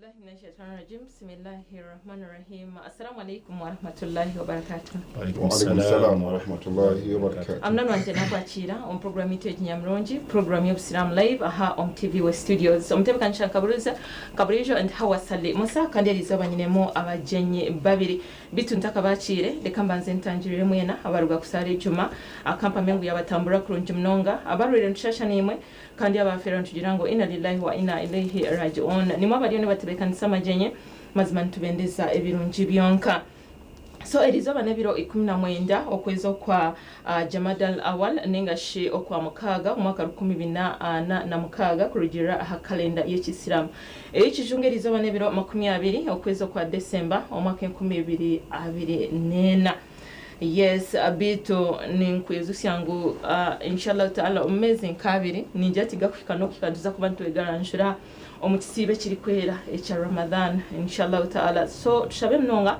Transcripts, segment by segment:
billahi minash shaitani rajim. Bismillahir Rahmanir Rahim. Assalamu alaikum wa rahmatullahi wa barakatuh. Wa alaikum salam wa rahmatullahi wa barakatuh. Amuna nwanje nakwakira omu program yitu ekinyamurungi program y'obusiraamu live aha omu TV we studios omutebekanisa nkaburuza nkaburijo and Hawa Sali Musa kandi eriizooba nyinemu abagyenyi babiri Beitu ntakabakiire, reka mbanze ntangirire mwena abaruga kusaara ejuma, akampamya ngu yabatambura kurungi munonga. Abarwaire nitushasha naimwe, kandi abaafeerwa nitugira ngu Inna lillahi wa inna ilaihi raji'un. Nimwe abariyo nibatebeekanisa amagyenyi, mazima nitubendeza ebirungi byonka. So eriizooba n'ebiro 19 okwezi okwa Jamadal Awal ninga shi Okwamukaaga omwaka 1446 kurugiirira aha kalenda y'Ekisiraamu. Ey'ekijungu eriizooba n'ebiro 20 okwezi okwa Desemba omwaka 2024. Yes, beitu ninkwijutsya ngu Inshallah Ta'ala omu meezi nk'abiri ningira tigakuhika n'okuhika nituza kuba nitwegaranjura omu kisiibo ekirikwera ekya Ramadhan Inshallah Ta'ala. So tushabe munonga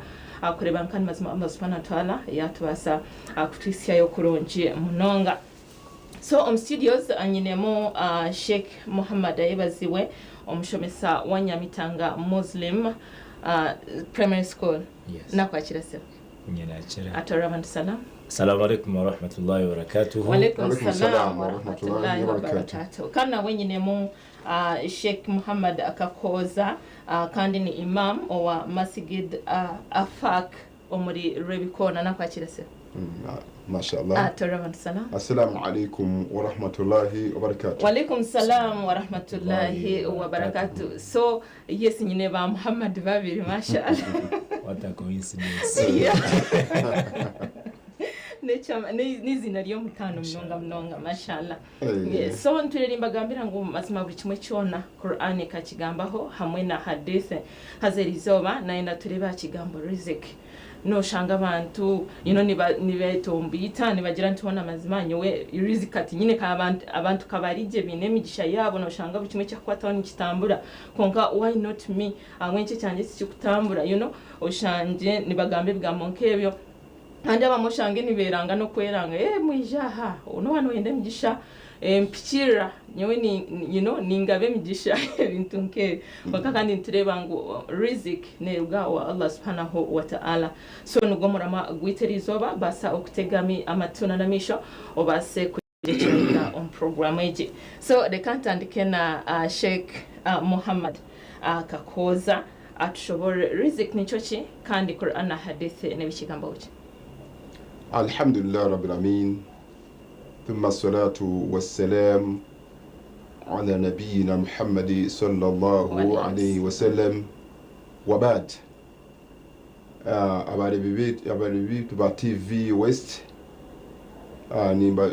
kureeba nka ni mazima Allah Subhanahu wa Ta'ala yaatubaasa kutuhitsyayo kurungi munonga. So omu studios nyinemu Sheikh Muhammad Ayebazibwe omushomesa wa Nyamitanga Muslim Primary School. Yes. Nakwakira sebo. Nyenakira. Atorera abantu salam. Assalamu alaikum warahmatullahi wabarakatuhu. Walaikum Walaikum salam salam warahmatullahi warahmatullahi wabarakatuh. wabarakatuh. Kandi nawe nyinemu Sheikh Muhammad Kakooza kandi ni Imam owa Masjid Afaq omuri Rwebikoona. Nakwakira sebo. Mashallah. Atorera abantu salam. Assalamu alaikum warahmatullahi wabarakatuh. Walaikum salam warahmatullahi wabarakatuh. So yes nyine ba Muhammad babiri mashallah. What a coincidence. Yeah. N'ekyama- ne- n'eiziina ry'omutaano munonga munonga mashallah. Eh. So ntwire nimbagambira ngu mazima buri kimwe kyona Quran ekakigambaho hamwe na Hadith. Haza erizooba nayenda turebe aha kigambo Rizik. Noshanga abantu you know niba nibetomboita nibagira nti hoona mazima nyowe Rizik ati nyine ka abantu abantu kabarigye baine emigisha yaabo noshanga buri kimwe ekyakukwataho nikitambura kwonka why not me ahabw'enki ekyangye tikikutambura you know oshangye nibagamba ebigambo nk'ebyo. Kandi abamwe oshange nibeeranga n'okweranga, eh mwije aha, noba noyenda emigisha, eh mpikirira, nyowe ni you know ningaba emigisha ebintu nk'ebyo. Kwonka kandi nitureeba ngu rizik neeruga owa Allah subhanahu wa ta'ala. So nigwo muramwa gwaitu eriizooba, baasa okutega amatu n'amaisho obaase kugira eki wayiga omu puroguraamu egi. So reka ntandike na Sheikh Muhammad Kakooza. Atushoboorore Rizik nikyo ki kandi Quran na Hadith nebikigambaho ki? Alhamdulillah Rabbil Alameen Thumma salatu wassalam ala nabiyina Muhammad sallallahu alayhi wasallam wabad. Abareebi baitu ba TV West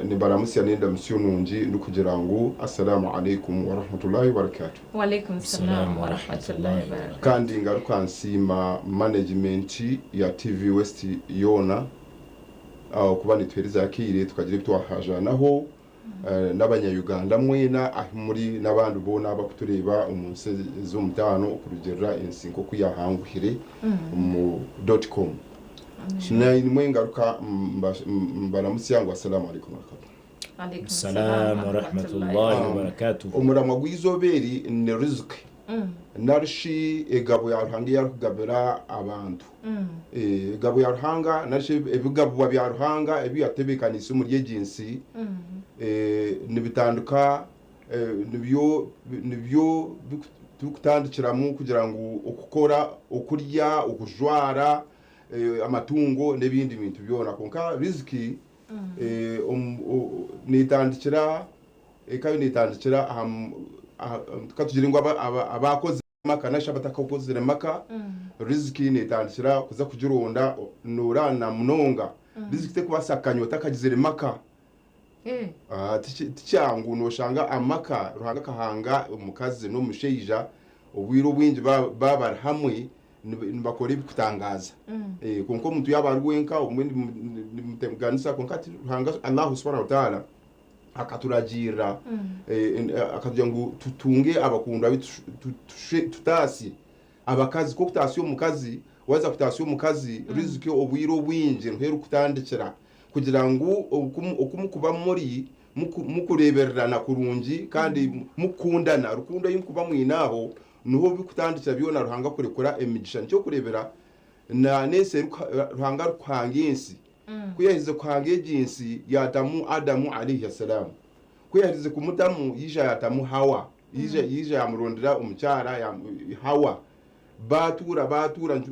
nimbaramutsya n'endamutsyo nungi ndikugira ngu Assalamu alaikum warahmatullahi wabarakatuh. Walaikum salaam warahmatullahi wabarakatuh. Kandi ngaruka nsiima management ya TV West yoona okuba netuheereza akaire tukagira ebi twahajaanaho N'abanya Uganda mwena ahi muri n'abandi boona abakutureeba omu nsi ez'omutaano okurugiirira ensi nk'oku yahanguhire omu dot com. Naimwe ngaruka mbaramutsya ngu Assalamu alaikum warahmatullahi. Alaikum Salaam salaam wa rahmatullahi wa barakatuh. Omuramwa gw'eizooba eri ni Rizq nari shi egabo ya Ruhanga ei arikugabira abantu. Egabo ya Ruhanga nari shi ebigabwa bya Ruhanga ebi yatebeekaniise omuri egi nsi nibitandika nibyo nibyo turikutandikiramu kugira ngu okukora, okurya, okujwara, amatungo n'ebindi bintu byona. Kwonka riziki neetandikira eka yo neetandikira aha ka tugire ngu abaakozire amaka nari shi abatakakozire maka, riziki neetandikira kuza kugironda nooraana munonga. Riziki terikubaasa kukanya otakagizire maka. Ti kyangu nooshanga amaka Ruhanga akahanga omukazi n'omushaija obwire obwingi baaba bari hamwe nibakora ebirikutangaaza. Kwonka omuntu yaaba ari wenka obumwe nimuteganisa kwonka hati Ruhanga Allahu subhanahu wa ta'ala akaturagiirira akatugira ngu tutunge abakundwa baitu tutaasye abakazi. Ku orikutaasya omukazi, waaza kutaasya omukazi riziki obwire obwingi niho erikutandikira kugira ngu oku murikuba muri mukureebererana kurungi kandi mukukundana, rukundo ei murikuba mwine aho. Niho birikutandikira byona Ruhanga kurekura emigisha. Nikyo orikureebera na n'ensi eri Ruhanga arikuhanga ensi. Ku yaaherize kuhanga egi nsi yaatamu Adamu alayhi salaam. Ku yaaherize kumutamu yaija yaatamu Hawa. Yaija yaija yaamurondera omukyara Hawa. Baatuura baatuura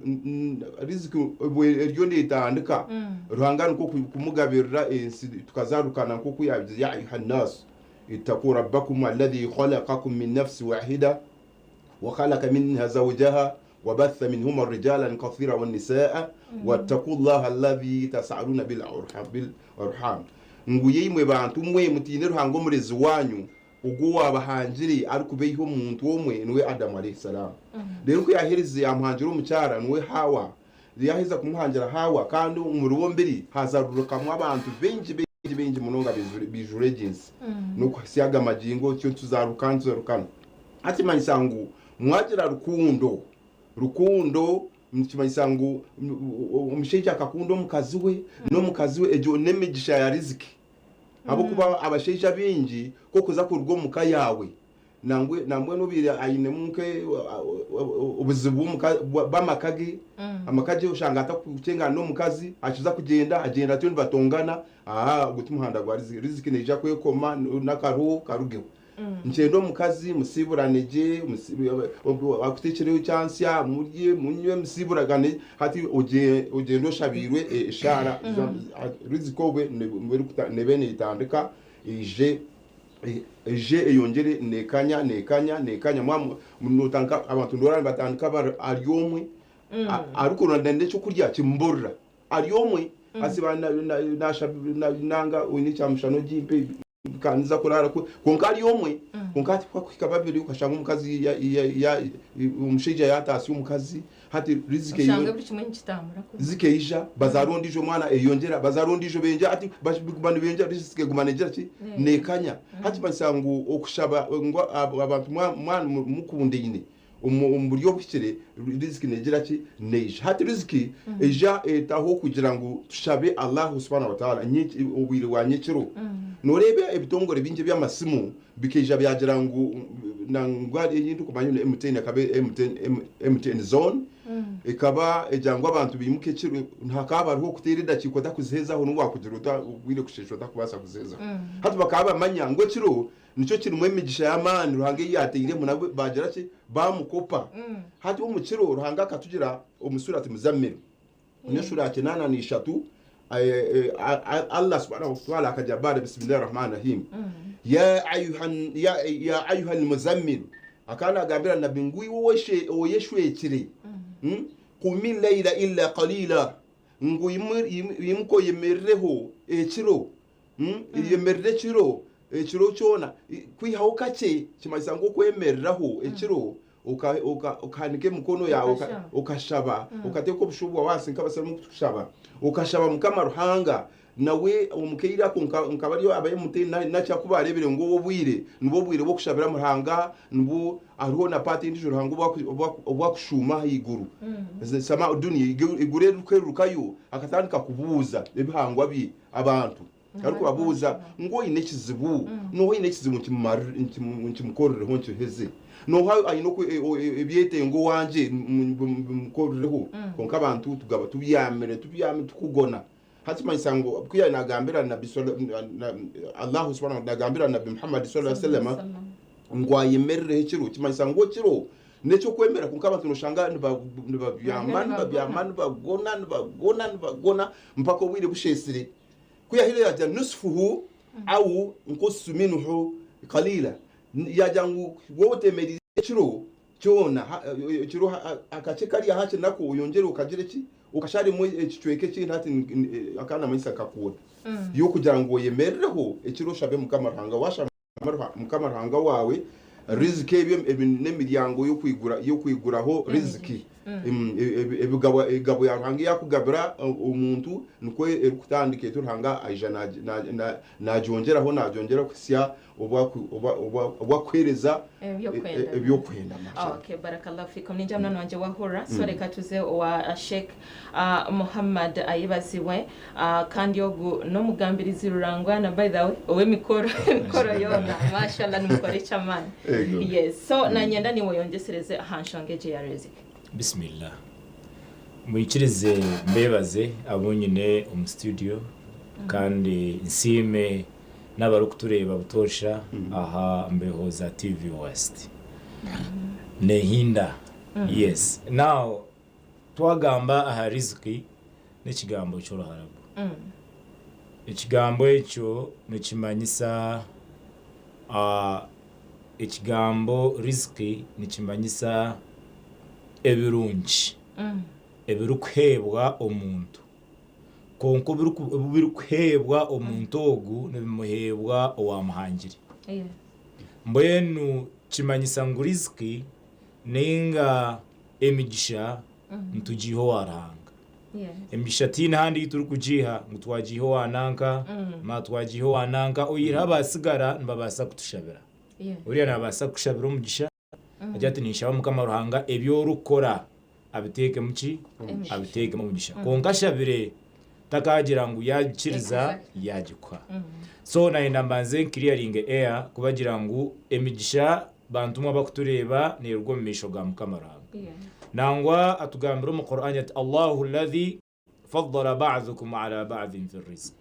riziki obwo eriyo neetandika. Ruhanga nikwo kumugabirira ensi tukazaarukana nk'oku yaagize ya ayuha naasu ittaquu rabbakum alladhi khalaqakum min nafsi wahida wa khalaqa minha zawjaha wabatha minhuma rijalan kathira wa nisaa wattaqu llaha alladhi tasaaluna bil arham ngu yeimwe bantu mwe mutiine Ruhanga omurezi wanyu Ogwo owaabahangire arikubaiha omuntu omwe niwe Adamu alayhi salaam. Reero ku yaaherize yaamuhangira omukyara niwe Hawa. Yaaheza kumuhangira Hawa kandi omuri bombiri haazarurukamu abantu baingi baingi baingi munonga baijura egi nsi n'okuhitsya aga magingo tutyo nituzarukana nituzarukana. Hati kimanyisa ngu mwagira rukundo, rukundo nikimanyisa ngu omushaija akakunda omukazi we n'omukazi we egyo n'emigisha ya riziki. Ahabw'okuba abashaija baingi ku orikuza kuruga omu ka yaawe, nambwenu obaire ainemu nk'obuzibu bw'amaka ge, amaka ge oshanga atakukyengana n'omukazi, akiza kugyenda agyenda atyo nibatongana, aa ogwo ti muhanda gwa riziki. Riziki neija kwekoma n'akaruho karugeho. Nikyenda omukazi musiiburane gye, akuteekyereho ekyansya murye munywe musiiburagane, hati ogyende oshabiirwe eshaara riziki obwe neeba neetandika eije eije eyongyere neekanya neekanya neekanya mwaba abantu noreeba nibatandika ari omwe arikuronda n'ekyokurya kimuburira ari omwe asiiba nanga oine ekyamushana ogimpe. Nkaaniza kuraara kwe kwonka ari omwe kwonka hati kwakuhika babiri okashanga omukazi ya- ya- ya- omushaija yataasya omukazi hati riziki Oshanga eyo buri kimwe nikitambura kubi. riziki eija bazaara ondiijo omwana eyongyera bazaara ondiijo beyongyera hati bash- biguma nibeyongyera riziki eguma negira ki neekanya hati kimanyisa ngu okushaba ngu ab- abantu mwa- mwa mukundaine Omu buryo obuhikire, riziki negira ki? Neija. Hati riziki eija etaho kugira ngu tushabe Allahu subhanahu wa ta'ala obwire bwa nyekiro. Noreeba ebitongore bingi eby'amasimu bikaija byagira ngu nangwa ei ndikumanya ni MTN ekaba MTN zone ekaba egira ngu abantu baimuke ekiro hakaba hariho okuteera edakiika otakuzihezaho n'obu wakugira ota obwire kusheesha otakubaasa kuzihezaho. Hati bakaba bamanya ngu ekiro Nikyo kirimu emigisha y'amaani Ruhanga ei yaatairemu nabo baagira ki? Baamukopa. Hati omu kiro Ruhanga akatugira omu Surati Muzammil, niyo sura ya kinaana na ishatu, Allah subhanahu wa ta'ala akagira baada bisimillahi rahmani rahim ya ayuhan ya, ya ayuhal muzammil akaba nagambira nabbi ngu iwe oyeshwekire mm? qumi layla illa qalila ngu imuka oyemerereho ekiro Eyemerera ekiro, ekiro kyona, kwihaho kakye kimanyisa ngu okwemereraho ekiro okahanika emikono yaawe okashaba, okateeka obusyo bwawe ahansi nk'abasiramu oku turikushaba, okashaba Mukama Ruhanga nawe omu kaire ako nka bari aba MTN nakyo ku baareebire ngu obu obwire nibwo bwire bw'okushabiramu Ruhanga nibwo hariho na paati endiijo Ruhanga obu akushuuma ahaiguru Samaa duniya eiguru eririkwerurukayo akatandika kubuuza ebihangwa bye. Abantu arikubabuuza ngu oine ekizibu? N'oha oine ekizibu nkimukorereho nkiheze? N'oha aine ebyetengo owangye mbimukorereho? Kwonka abantu tugaba tubyamire tubyamire tukugona. Hati kimanyisa ngu ku yaabaire naagambira Nabbi Allahu subhanahu naagambira Nabbi Muhammad swalla sallama ngu ayemerereho ekiro, kimanyisa ngu ekiro n'eky'okwemera kwonka abantu noshanga nibabyama nibabyama nibagona nibagona nibagona mpaka obwire busheesire. Ku yaahire yaagira nisfuhu au nkusu minhu qaliila, yaagira ngu waaba oteemereire ekiro kyona, ekiro akakye kariya hakiri nako oyongyere okagira ki, okasharemu ekicweka ekindi hati akaba naamanyisa nka koota y'okugira ngu oyemerereho ekiro oshabe Mukama Ruhanga. Waashaba Mukama Ruhanga waawe riziki ebyo n'emiryango y'okwiguraho riziki. Ebigabwa egabo ya Ruhanga ei arikugabira omuntu nikwo erikutandika etyo Ruhanga aija nagyongyeraho nagyongyeraho kuhitsya obu obu akuheereza Ebyokwenda. ebyokwenda mashallah. Okay, barakallahu fikum. Ningira munywani wangye wahurira. So reka tuze owa Sheikh Muhammad ayebazibwe. Kandi ogu n'omugambirizi rurangwana by the way ow'emikoro emikoro yoona. Mashallah nimukora eky'amaani. Ego. Yes. So nanyenda niiwe oyongyesereze aha nshonga egi eya riziki. Bismillah. Mwikirize mbebaze abu nyine omu studio kandi nsiime n'abarikutureeba butoosha aha mbeho za TV West. Nehinda. Yes. Now twagamba aha riziki n'ekigambo ky'Oruharabu. Ekigambo ekyo nikimanyisa ekigambo riziki nikimanyisa ebirungi ebirikuheebwa omuntu. Kwonka ebirikuheebwa omuntu ogu nibimuheebwa owaamuhangire. Mbwenu kimanyisa ngu riziki nainga emigisha nitugiiha owa Ruhanga. Emigisha tihaine ahandi ei turikugiiha ngu twagiiha owa nanka, mara twagiiha owa nanka, oihireho abaatsigara nibabaasa kutushabira. Oriya naabaasa kukushabira omugisha agira ati ninshaba Mukama Ruhanga ebi orikukora abiteekemu ki? Abiteekemu omugisha. Kwonka ashabire takaagira ngu yaagikiriza yaagikuha. So nayenda mbanze nkiriyaringe air kubagira ngu emigisha bantu mwe abakutureeba neeruga omu maisho ga Mukama Ruhanga. Nangwa atugambira omu Qur'an ati Allahu ladhi faddala ba'dhukum ala ba'dhin fi rizq.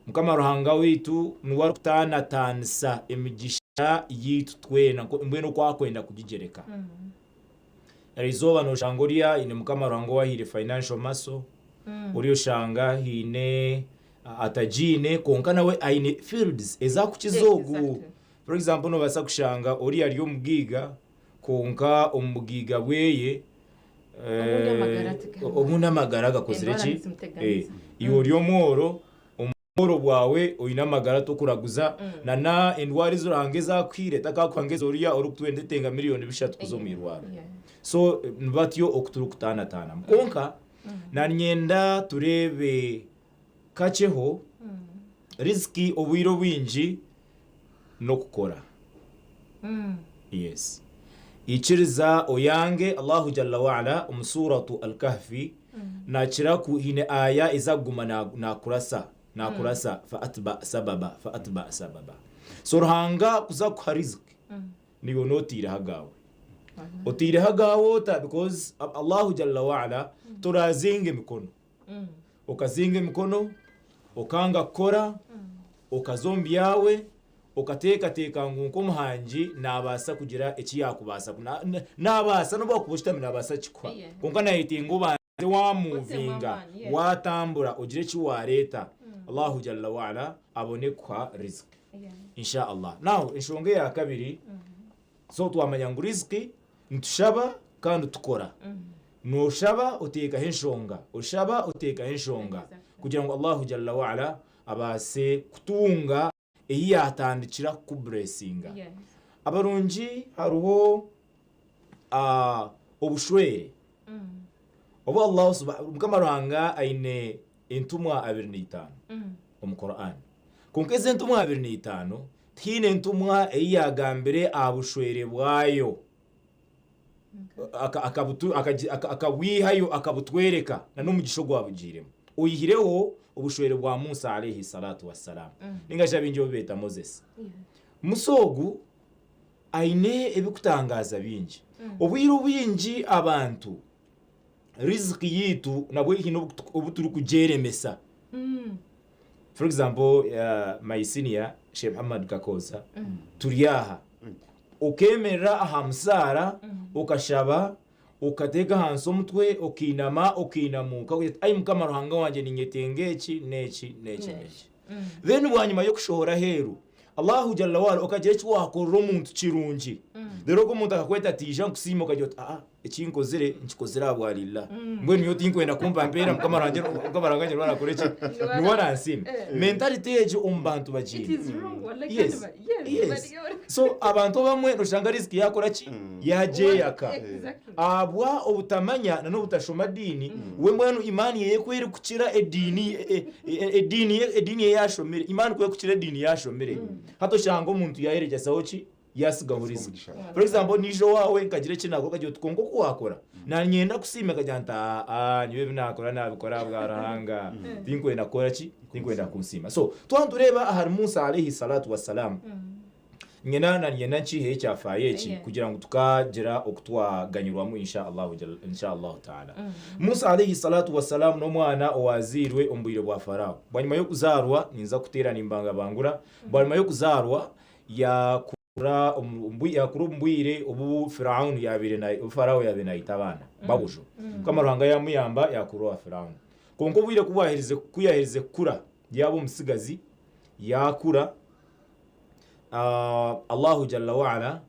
Mukama Ruhanga waitu niwe arikutaanataanisa emigisha yaitu twena mbwenu oku akwenda kugigyereka. Erizooba noshanga oriya haine Mukama Ruhanga owahaire financial muscle, oriya oshanga haine atagiine kwonka nawe aine fields ezakukiza ogu. For example nobaasa kushanga oriya ari omugaiga Kwonka omu bugaiga bweye Obundi amagara tigarumu. obundi amagara gakozire Endwara ki? nizimuteganisa. Iwe ori omworo, omu bworo bwawe oine amagara tokuraguza na na endwara ezi Ruhanga ezi akuhaire takakuha nka ezi oriya orikutwenda etenga miriyoni bishatu kuza omu irwariro. Yeah. So nibatyo oku turikutaanataanamu. Kwonka nanyenda tureebe kakyeho riziki obwire obwingi n'okukora. Yes. Ikiriza oyange Allahu Jalla wa'ala omu suratu Al-Kahfi nakira ku haine aya ezakuguma nakurasa nakurasa fa atba sababa fa atba sababa. So Ruhanga kuza kukuha riziki niiwe n'oteireho agaawe. Oteireho agaawe ota because Allahu Jalla wa'ala torazinga emikono. Okazinga emikono, okanga kukora, okaza omu byawe, okateekateeka ngu nk'omuhangi naabaasa kugira eki yaakubaasa, naabaasa n'obu waakuba oshutami naabaasa kukikuha. Kwonka naayetenga obanze waamuvinga, waatambura ogire eki waareeta, Allahu Jalla wa'ala abone kukuha riziki. Insha Allah. Now enshonga eya kabiri, so twamanya ngu riziki nitushaba kandi tukora. Nooshaba oteekaho enshonga, oshaba oteekaho enshonga kugira ngu Allahu Jalla wa'ala abaase kutunga ei yaatandikira kukuburesinga. Abarungi hariho obushwere obu Allahu subha Mukama Ruhanga aine entumwa 25 omu Qur'an. Kwonka ezi entumwa 25 tihaine entumwa ei yaagambire aha bushwere bwayo. Akabwihayo akabutwereka na n'omugisha ogwabugiiremu oihireho obushwere bwa Musa alayhi salatu wassalam ninga shi abaingi obu beeta Moses. Musa ogu aine ebikutangaaza bingi. Obwire obwingi abantu riziki yaitu nabwo haine obu turikugyeremesa. For example, my senior Sheikh Muhammad Kakooza turi aha okemerera aha musaara okashaba okateeka ahansi omutwe okainama okainamuka ogira oti ai Mukama Ruhanga wangye ninyetenga eki n'eki n'eki n'eki. Then bwanyima y'okushohora aheeru Allahu Jalla wa'ala okagira eki waakorera omuntu kirungi reero ogwo omuntu akakweta ati ija nkusiime okagira oti aa eki nkozire nkikozire ahabwa Lillah mbwenu nyowe tinkwenda kumpa mpeera Mukama Ruhanga Mukama Ruhanga niwe arakore ki niwe aransiime. Mentality egyo omu bantu It bagiine. is wrong. Wallahi Yes. kandi yes, Yes. So abantu abamwe noshanga riziki yakora ki? Yagyeyaka. Ahabwa obutamanya na n'obutashoma diini, we mbwenu imaani yeye ku erikukira ediini e- e- ediini ye ediini ei yashomire, imaani ku erikukira ediini yashomire, hati oshanga omuntu yayeregyesaho ki? Yasigaho riziki. For example, naija owaawe nkagira eki naakora okagira oti kwonka oku waakora, nanyenda kusiima nkagira nti aa nyowe ebi naakora naabikora ahabwa Ruhanga, tinkwenda kukora ki? Tinkwenda kunsiima. So twaba nitureeba ahari Musa aleihi salatu wasalaam, Nyena na nyena nkiiheyo ekyafaayo eki kugira ngu tukagira oku twaganyirwamu insha Allahu jal- insha Allahu taala. Musa aleihi salatu wasalaam n'omwana owaazairwe omu bwire bwa Farao. Bwanyima y'okuzaarwa, ninza kuteera nimbangabangura, bwanyima y'okuzaarwa yaakura omu omu- yaakura omu bwire obu Firauni yaabaire na obu Farao yaabaire naita abaana b'abojo. Mukama Ruhanga yaamuyamba yaakura owa Firauni. Kwonka obwire ku bwaherize ku yaaherize kukura yaaba omutsigazi, yaakura, Allahu Jalla wa'ala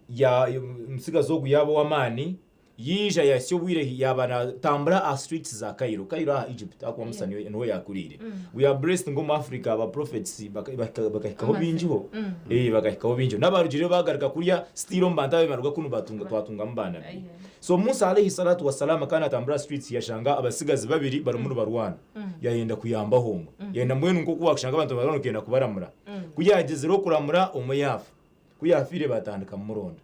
ya omutsigazi ogu yaaba ow'amaani yaija yahitsya obwire yaaba natambura aha streets za Cairo, Cairo aha Egypt ahakuba Musa niho niho yaakuriire. We are blessed ngu omu Africa aba prophets baka- baka- bakahikaho baingiho, eh bakahikaho baingiho. N'abarugireyo baagaruka kuriya still omu bantu ababaire nibaruga kunu batunga twatungamu baanabi. So Musa aleihi salatu wasalaam akaba natambura aha streets yashanga abatsigazi babiri barimu nibarwana. Yayenda kuyambaho omwe. Yayenda mbwenu nk'oku wakushanga abantu nibarwana okenda kubaramura. Ku yaagyezire okuramura omwe yaafa. Ku yaafiire baatandika kumuronda.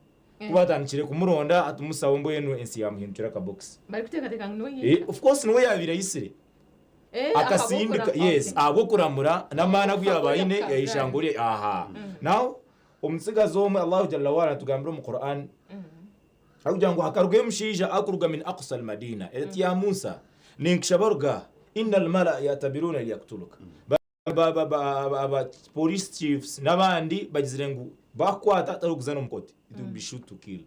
Ku baatandikire kumuronda hati Musa we mbwenu ensi yaamuhindukira akabokisi. Barikuteekateeka ngu niwe Eh, yaita. of course niwe yaabaire aitsire. Eh, Akasindika, ahabw'okuramura, yes, okay. ahabw'okuramura n'amaani agu Okufa yaaba kuri aine akagara. yaayeshanga ori aha. Now, omutsigazi omwe Allahu Jalla waala natugambira omu Quran, Arikugira ngu hakarugayo omushaija arikuruga min aqsa al-madina ati ya Musa ninkushaba ruga aha inna al-mala yatabiruna liyaktuluka aba police chiefs n'abandi bagizire ngu bakukwata hatariho kuza n'omu kooti it will be shoot to kill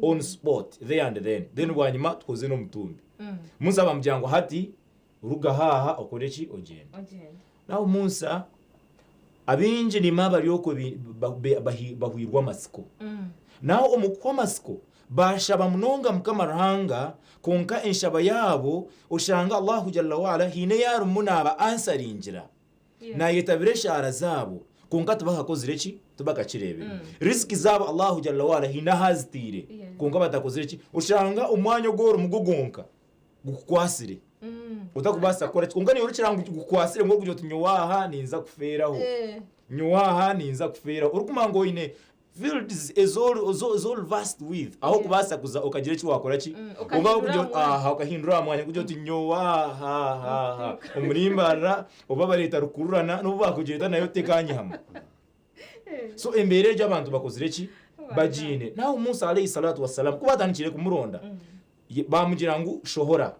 on spot there and then then bwanyima tukoze n'omutumbi Musa bamugira ngu hati ruga aha okore ki ogyende Naho Musa abaingi niima bari okwo bahwirwe amatsiko. Naho omu kuhwa amatsiko baashaba munonga Mukama Ruhanga kwonka enshaba yaabo oshanga Allahu Jalla wa'ala haine ei arimu naaba ansaringira, naayetabira eshaara zaabo kwonka tibakakozire ki? Tibakakireebire. Riziki zaabo Allahu Jalla wa'ala haine ahu azitaire kwonka batakozire ki? Oshanga omwanya ogu orimu gwo gwonka gukukwasire otakubaasa kukora ki kwonka naiwe orikukira ngu gukukwasire ngu orikugira oti nyowe aha ninza kufeeraho nyowe aha ninza kufeeraho orikumanya ngu oine fields ezi ori versed with ahu orikubaasa kuza okagira eki waakora ki kwonka orikugira oti aha okahindura aha mwanya orikugira oti nyowe aha aha aha omuri Mbarara oba bareeta rukururana n'obu baakugireeta nayo tekanyihamu So embeera egyo abantu bakozire ki bagiine naho Musa aleihi salatu wasalamu ku batandikire kumuronda Baamugira ngu, Shohora.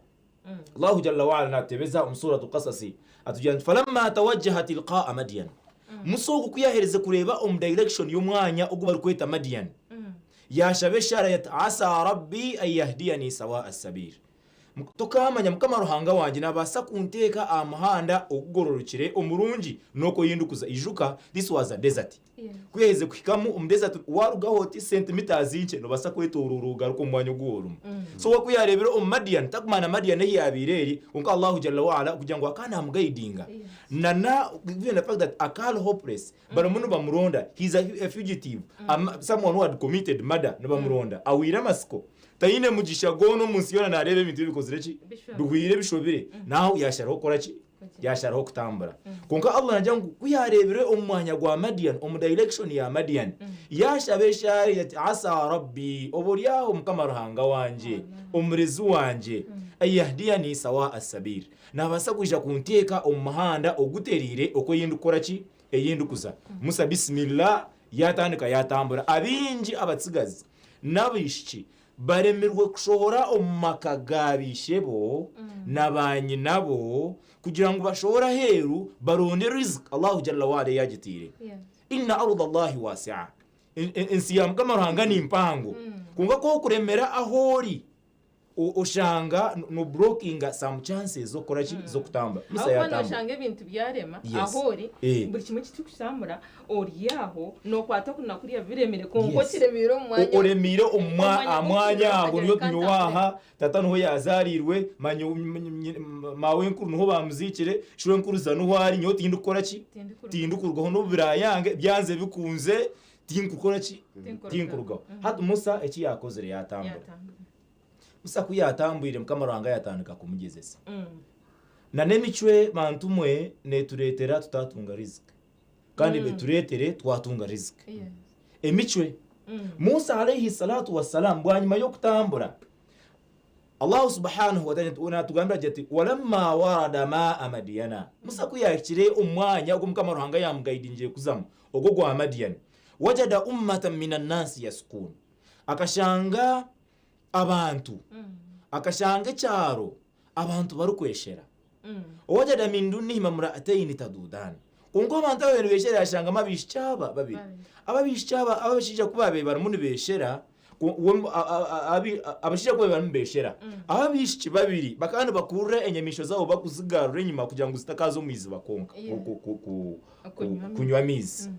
Allahu Jalla wa'ala naatutebeza omu Suratu Qasasi atugira nti, Falamma tawajjaha tilqa'a Madyan. Musa ogu kuyaherize kureeba omu direction y'omwanya ogu barikweta Madyan, yaashaba eshaara yati, Asa Rabbi an yahdiyani sawa'a sabil. Tokaamanya Mukama Ruhanga wangye naabaasa kunteeka aha muhanda ogugororokire omurungi n'okwo ei ndikuza. Ijuka, this was a desert. Ku yaherize kuhikamu omu desert, waarugaho oti centimeters nkye noobaasa kwetooroora ogaruke omu mwanya ogu orimu. So we ku yaareebire omu Madian, takumanya na Madian ahu yaabaire eri, kwonka Allahu Jalla wa'ala kugira ngu akaba naamugayidinga na na given the fact that akaba ari hopeless, barimu nibamuronda, he is a fugitive, someone who had committed murder, nibamuronda, ahwaire amatsiko, taine mugisha gwona omu nsi yoona naareeba ebintu bye bikozire ki? Bihwaire bishobire, nawe yaasharaho kukora ki? Yaasharaho kutambura. Kwonka Allah naagira ngu ku yaareebire omu mwanya gwa Madian, omu direction ya Madian, yaashaba eshaara egi ati, Asa Rabbi, oboryaho Mukama Ruhanga wangye, Omurezi wangye, an yahdiyani sawaa sabiil, naabaasa kwija kunteeka omu muhanda ogutereire okwo ei ndikukora ki? Ei ndikuza. Musa Bismillah, yaatandika yaatambura. Abaingi abatsigazi n'abaishiki Baremirwe kushohora omu maka ga baishebo na baanyinabo kugira ngu bashohore aheeru baronde rizq Allahu Jalla wa'ala ei agitaire. Inna ardha Allahi wasi'a. Ensi ya Mukama Ruhanga ni mpango. Kwonka ku okuremera ahu ori, Oshanga no blockinga some chances z'okukora ki? Z'okutambura. Musa Ahabw'okuba yatambura. noshanga ebintu byarema Yes. ahu ori, Eh. buri kimwe ekirikutambura ori aho nokwata oku na kuriya biremire kwonka Yes. okiremiire omu mwanya Oremiire omu Omu mwanya aha mwanya gw'okugira ago niyo nka niyo ntambure. aha tata niho yazaariirwe manya maawenkuru niho baamuziikire shwenkuru za niho ari nyowe tindikukora ki? Tindikurugaho. Tindikurugaho n'obu biraayange byanze bikunze tinkukora ki? Tinkurugaho. Tinkurugaho. Hati Musa eki yaakozire yaatambura. Yatambura. Musa ku yaatambwire Mukama Ruhanga yaatandika kumugyezesa. Na n'emicwe bantu mwe neetureetera tutaatunga riziki kandi etureetere twatunga riziki. Emicwe. Musa alayhi salatu wassalam bwanyima y'okutambura Allahu subhanahu wa ta'ala naatugambira agira ati walamma warada maa madiyana Musa ku yaahikire omu mwanya ogu Mukama Ruhanga yaamugaidingire kuzamu ogwo ogwa Madiyani wajada ummatan minannaasi yaskuun akashanga abantu, akashanga ekyaro abantu barikweshera. Wawajada min dunihima mura'ataini tadudan. Kwonka abantu abu baabaire nibeshera yashangamu abaishiki aba babiri. Aba abaishiki aba abashaija ku baabaire barimu nibeshera, abashaija ku baabaire barimu nibeshera, aba abaishiki babiri bakaba nibakurura enyamaishwa zaabo barikuzigarura enyima kugira ngu zitakaaza omu iziba kwonka kunywa amaizi.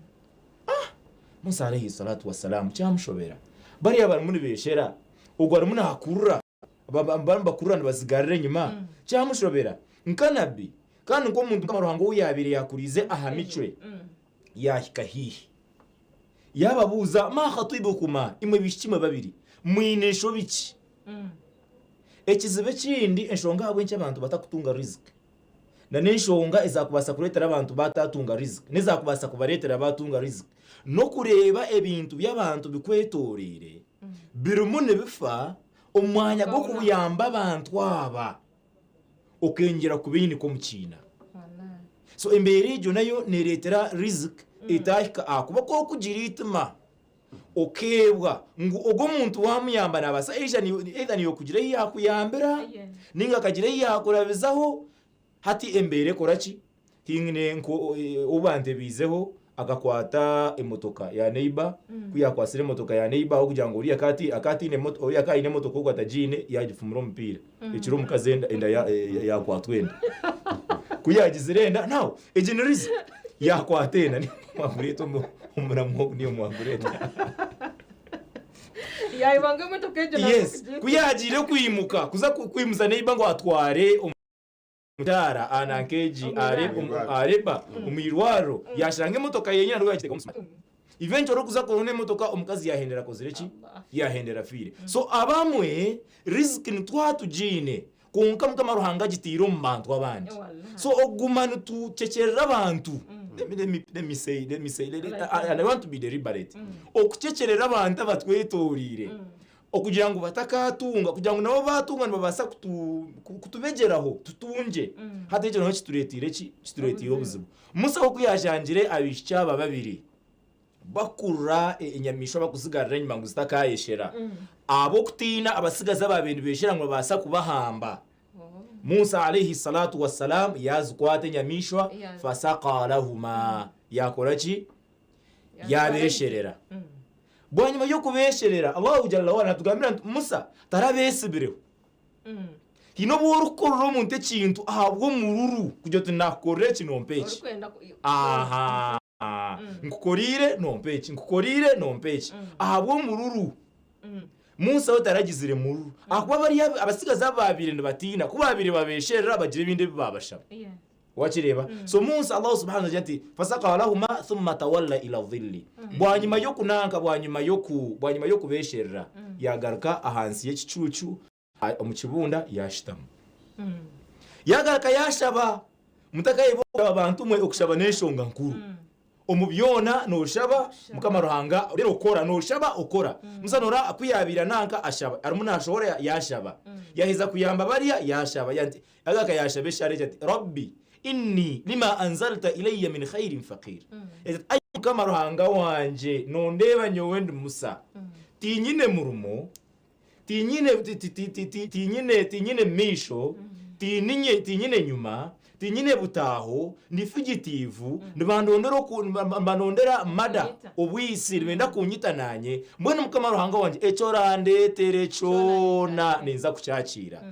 Musa alayhi salatu wasalaam kyamushobera. Bariya barimu nibeshera, ogwo arimu nakurura, barimu nibakurura nibazigarura enyima, kyamushobera. Nka Nabbi, kandi nk'omuntu Mukama Ruhanga ou yaabaire yaakuriize aha micwe, yaahika haihi. Yaababuuza, Maa khatibukuma, imwe baishiki imwe babiri, mwine nshobi ki? Ekizibu ekindi, enshonga ahabw'enki abantu batakutunga riziki, na n'enshonga ezaakubaasa kureetera abantu baataatunga riziki n'ezaakubaasa kubareetera baatunga riziki n'okureeba ebintu by'abantu bikwetoreire birimu nibifa omu mwanya gw'okuyamba abantu aba okengyera kubainika omu kiina. So embeera egyo nayo neereetera riziki etaahika ahakuba ku orikugira eitima Okeebwa ngu ogwo omuntu waamuyamba naabaasa either niiwe kugira ei yaakuyambira nainga akagira ei yaakurabizaho. Hati embeera ekora ki? Haine ou bantebiizeho akakwata emotoka ya neighbour, ku yaakwatsire emotoka ya neighbour ahabw'okugira ngu oriya akaba ataine motoka, oriya akaba aine emotoka ogu atagiine yaagifumura omupiira. Ekiro omukazi enda yaakwatwa enda. Ku yaagizire enda, now egi ni reason, yaakwata enda. Mwagureeta omuramwa ogu niiwe mwagureeta. Yaareeba ngu emotoka egyo naaza Yes, kugiita. ku yaagiire kwimuka kuza kwimusa neighbour ngu atware omukyara aha nanka egi areba omu irwariro yaashanga emotoka yenyine nabwo yaagiteeka omu musumari. Eventually orikuza kuronda emotoka omukazi yaahendera akozire ki? Yaahendera afiire. So abamwe riziki nituba tugiine Kwonka Mukama Ruhanga agitaire omu bantu abandi. So okuguma nitucekyerera abantu, let me, let me, let me say, let me say, let, let, I, I want to be deliberate. Okucekyerera abantu abatwetoreire okugira ngu batakatunga, kugira ngu nabo batunga nibabaasa kutu, kutubegyeraho tutungye. Hati ekyo nakyo kitureteire ki? Kitureteire obuzibu. Musa we ku yaashangire abaishiki aba babiri, Bakurura enyamaishwa bakuzigarura enyima ngu zitakayeshera. Ahabw'okutiina abatsigazi abaabaire nibeshera ngu nibabaasa kubahamba. Musa alayhi salatu wassalam yaazikwata enyamaishwa fasaqa lahuma yaakora ki? Yaabesherera. Bwanyima y'okubesherera Allahu jalla wa'ala natugambira nti Musa tarabeesibireho. Haine obu orikukorera omuntu ekintu ahabw'omururu kugira oti naakukorera eki nompa eki. Aha. Nkukoriire nompa eki, nkukoriire nompa eki, ahabw'omururu. Musa we taragizire mururu, ahakuba bariya abatsigazi abu baabaire nibatiina, ku baabaire babeesherera bagira ebindi ebi baabashaba. Wakireeba? So Musa Allahu subhanahu agira ati fasaka lahuma thumma tawalla ila dhilli. Bwanyima y'okunanka, bwanyima y'oku, bwanyima y'okubeesherera, yaagaruka ahansi y'ekicuucu omu kibunda yaashutama. Yaagaruka yaashaba. Mutakaayebwa okushaba bantu mwe, okushaba n'enshonga nkuru. Omu byona nooshaba Mukama Ruhanga, reero okora, nooshaba okora. Musa noora ku yaabaire ananka ashaba, arimu naashohora yaashaba. Yaaheza kuyamba bariya yaashaba. Yaagaruka yaashaba eshaara egi ati, Rabbi inni lima anzalta ilayya min khairin faqiir. Yagira ati, Ai Mukama Ruhanga wangye, noondeeba nyowe ndi Musa, tiinyine murimo, Tiinyine, ti, ti, ti, ti, ti, tiinyine, tiinyine maisho, tiininye, tiinyine enyima, Tinyine butaaho, ndi fugitive, nibandondera oku, nibanondera murder, Kunyita. obwitsi, nibenda kunyita naanye. Mbwenu Mukama Ruhanga wangye, eki orandeetere kyona ninza kukyakiira.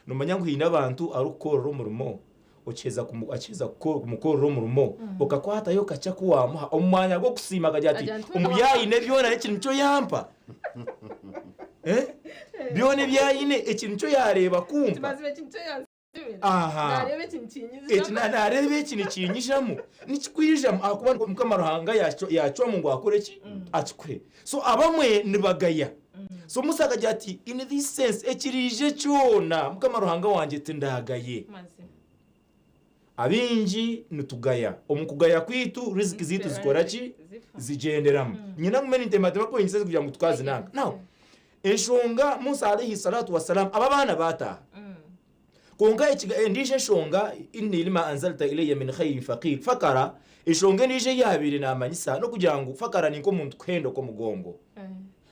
Noomanya ngu haine abantu arikukukorera omurimo, okiheza kumu- akiheza kuko- kumukorera omurimo, okakwatayo kakye aku waamuha, omu mwanya gw'okusiima akagira ati, Agira nti, omu bi aine byona eki nikyo yampa. Eh? Byona ebi aine, eki nikyo yaareeba kumpa. Mazima eki nikyo yansiimira. Aha. Naareeba eki nikinyijamu. Eki na- naareeba eki nikinyijamu nikikwijamu ahakuba Mukama Ruhanga yacwa- yacwamu ngu akore ki? Akikuhe. So abamwe nibagaya. So Musa akagira ati in this sense ekiriije kyona Mukama Ruhanga wangye tindagaye. Mazima. Abaingi nitugaya. Omu kugaya kwaitu riziki zaitu zikora ki? Zifa. Zigyenderamu. Nyine ngume nintematema kuhinyisa kugira ngu tukazinanka. Now, enshonga Musa alayhi salatu wassalam aba abaana baataaha. Kwonka ekiga- endiijo enshonga inni lima anzalta ilayya min khairin faqir fakara enshonga endiijo ei yaabaire naamanyisa n'okugira ngu fakara ni nk'omuntu kuhenda okw'omugongo.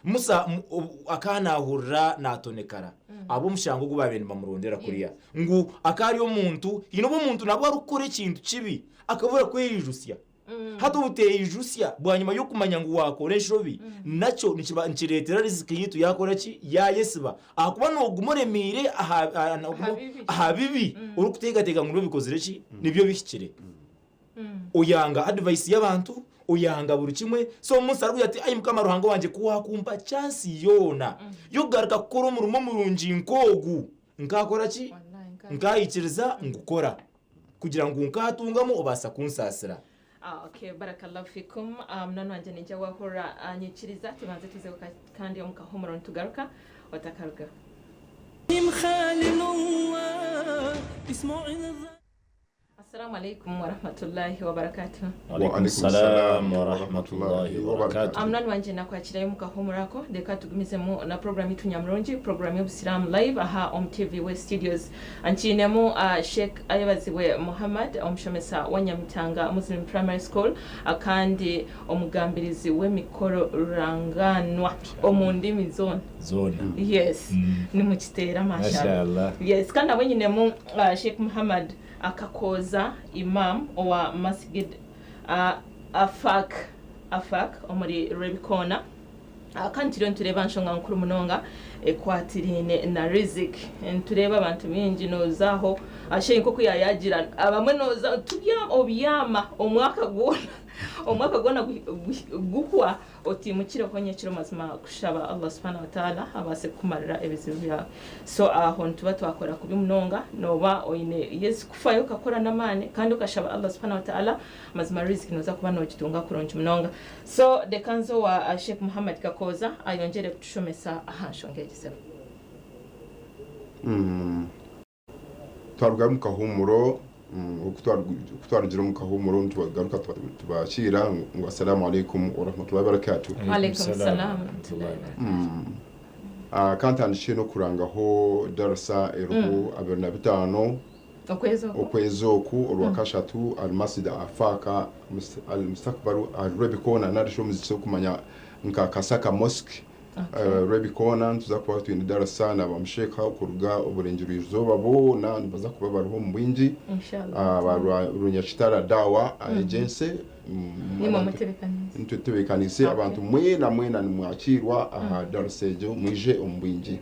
Musa mu- obu- akaba naahurira naatonekara ahabw'omushango ogu baabaire nibamurondera kuriya ngu akaba ari omuntu haine obu omuntu nabwo arikukora ekintu kibi akabura kweyijutsya. Hati obuteyijutsya bwanyima y'okumanya ngu waakora enshobi nakyo nikiba nikireetera riziki yaitu yaakora ki? Yaayesiba ahakuba nooguma oremeire aha aha nooguma Aha bibi. aha bibi orikuteekateeka ngu nibyo bikozire ki? Nibyo bihikire. Oyanga advice y'abantu, oyanga buri kimwe, so Musa arikugira ati ai Mukama Ruhanga wangye ku waakumpa chance yoona y'okugaruka kukora omurimo murungi nk'ogu, nkaakora ki? Wallahi, nka- Nkaayikiriza ngukora kugira ngu nkaatungamu obaasa kunsaasira. Ah, okay, barakallahu fikum. Ah, munywani wangye ninja wahurira ah, nyikiriza tubanze tuzeho ka- kandi omu kahumuro nitugaruka otakarugaho. Assalamu alaikum warahmatullahi wabarakatuh. Wa alaikum salam wa rahmatullahi wa barakatuh. Munywani wangye nakwakirayo omu kahumuro ako reka tugumizemu na program yitu nyamurungi program y'obusiraamu live aha omu TV West Studios. Nkiinemu uh, Sheikh Ayebazibwe Muhammad omushomesa wa Nyamitanga Muslim Primary School uh, kandi omugambirizi w'emikoro rurangaanwa omu ndimi zoona. Zoona. Yes, nimukiteera mashallah. Mashallah. Yes, kandi nabwe nyinemu uh, Sheikh Muhammad Akakooza Imam owa Masgid Afaq Afaq omuri Rwebikoona. Kandi turiyo nitureeba aha nshonga nkuru munonga ekwatiraine na Rizik. Nitureeba abantu baingi nooza aho Sheikh nk'oku yaayagira abamwe nooza tubyama obyama omwaka gwona omwaka gwona guhwa Otiimukireho nyekiro mazima kushaba Allah subhana wa ta'ala abaase kukumarira ebizibu byawe. So aho nituba twakora kubi munonga, nooba oine yes kufayo okakora n'amaani kandi okashaba Allah subhana wa ta'ala, mazima riziki nooza kuba noogitunga kurungi munonga. So reka nze owa Sheikh Muhammad Kakooza ayongyere kutushomesa aha nshonga egi sebo. Twarugayo omu kahuumuro, oku twarugire omu kahuumuro nitubagaruka tubakiira ngu Assalaamu alaikum warahmatullahi wabarakatuh. Walaikum salaam warahmatullahi wabarakatuh. Ka ntandikye n'okurangaho darasa eriho 25 Okwezi oku? okwezi oku orwakashatu ahari Masjid Afaka Al Mustakbaru ahari Rwebikoona narishi omuziki orikumanya nka Kasaka Mosque. Rwebikoona nituza kuba twine darasa na bamusheikha kuruga oburengyerwa izooba boona nibaza kuba bariho omu bwingi aba Runyakitara Dawa Agency Nimwe mutebekanise. Nitutebekanise abantu mwena mwena nimwakiirwa aha darasa egyo mwije omu bwingi.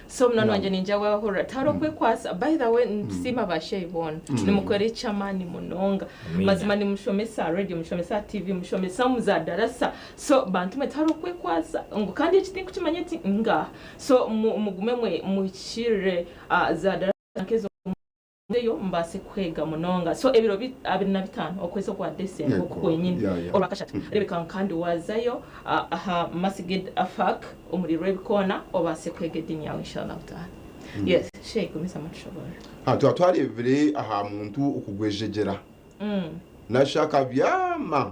So munywani wangye ningira wahurira tihariho kwekwasa by the way nitusiima ba sheyi boona nimukora eky'amaani munonga Amiina. mazima nimushomesa aha radio mushomesa aha TV mushomesa omu za darasa so bantu mwe tihariho kwekwasa ngu kandi eki tinkukimanya eki ngaaha so mugume mwe muhikirire za darasa nkezo muzeyo mubaase kwega munonga so ebiro 25 okwezi okwa December oku Yego, kwenyini yeah, yeah. orwakashatu rebeka ngu kandi wazayo aha Masgid Afaq omuri Rwebikoona obaase kwega ediini yaawe inshallah taala yes Sheikh gumizamu otushoboorore. Ha, twaba twareebire aha muntu okugwejegyera nari akabyama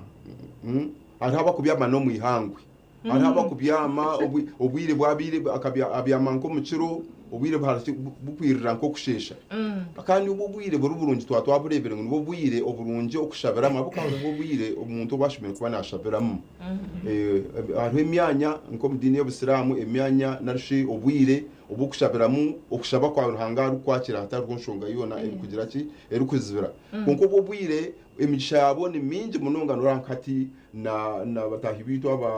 hariho abakubyama n'omu ihangwe hariho abakubyama obwire bwabaire abyama nk'omu kiro. Obwire bukwirira nk'okusheesha. Kandi obwo obwire buri burungi twaba twabureebire ngu nibwo bwire oburungi okushabiramu ahabw'okuba hariho obwire omuntu obu ashemereire kuba naashabiramu. Hariho emyanya nk'omu diini y'Obusiraamu emyanya nari shi obwire obw'okushabiramu okushaba kwawe Ruhanga arikukwakira hatariho nshonga yoona erikugira ki erikuzibira. Kwonka obwo obwire emigisha yaabwo ni mingi munonga noreeba nka hati na bataahi baitu aba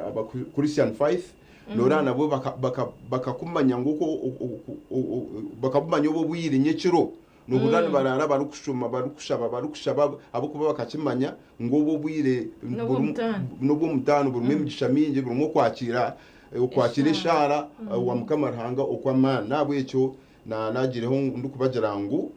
aba Christian faith Noreeba nabwo bakakumanya ngu bakabumanya obwo obwire nyekiro nohurira nibaraara barikushoma barikushaba barikushaba ahabw'okuba bakakimanya ngu obwo obwire n'obw'omutaano burimu emigisha mingi burimu okwakira okwakira eshaara owa Mukama Ruhanga okw'amaani. N'ahabw'ekyo nagireho ndikubagira ngu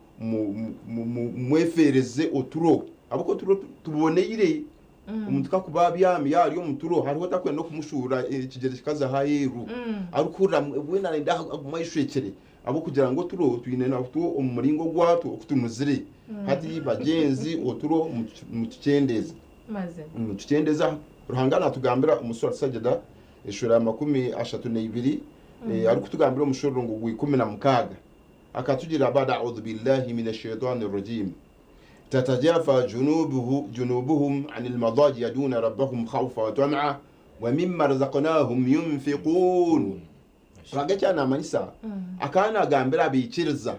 mwefeereze oturo ahabw'okuba oturo tuboneire. Omuntu kakuba abyami yaaba ari omu turo hariho otakwenda okumushuura ekigyere kikazaho aheeru arikuhurira weena nayenda agume ayeshwekire ahabw'okugira ngu oturo twine natwo omu muringo ogwatwo oku tunuzire. Hati bagyenzi oturo mutukyendeeze. Mutukyendeeze. Ruhanga natugambira omu Surah Sajda eshuura ya 32 arikutugambira omu mushororongo gwa 16 akatugira ba'da audhu billahi minashaitani rajim. Tatajafa junubuhum anil madaji yaduuna rabbahum khawfa wa tama'a wa mimma razaqnahum yunfiquun. Ruhanga eki namanyisa akaba nagambira abaikiriza,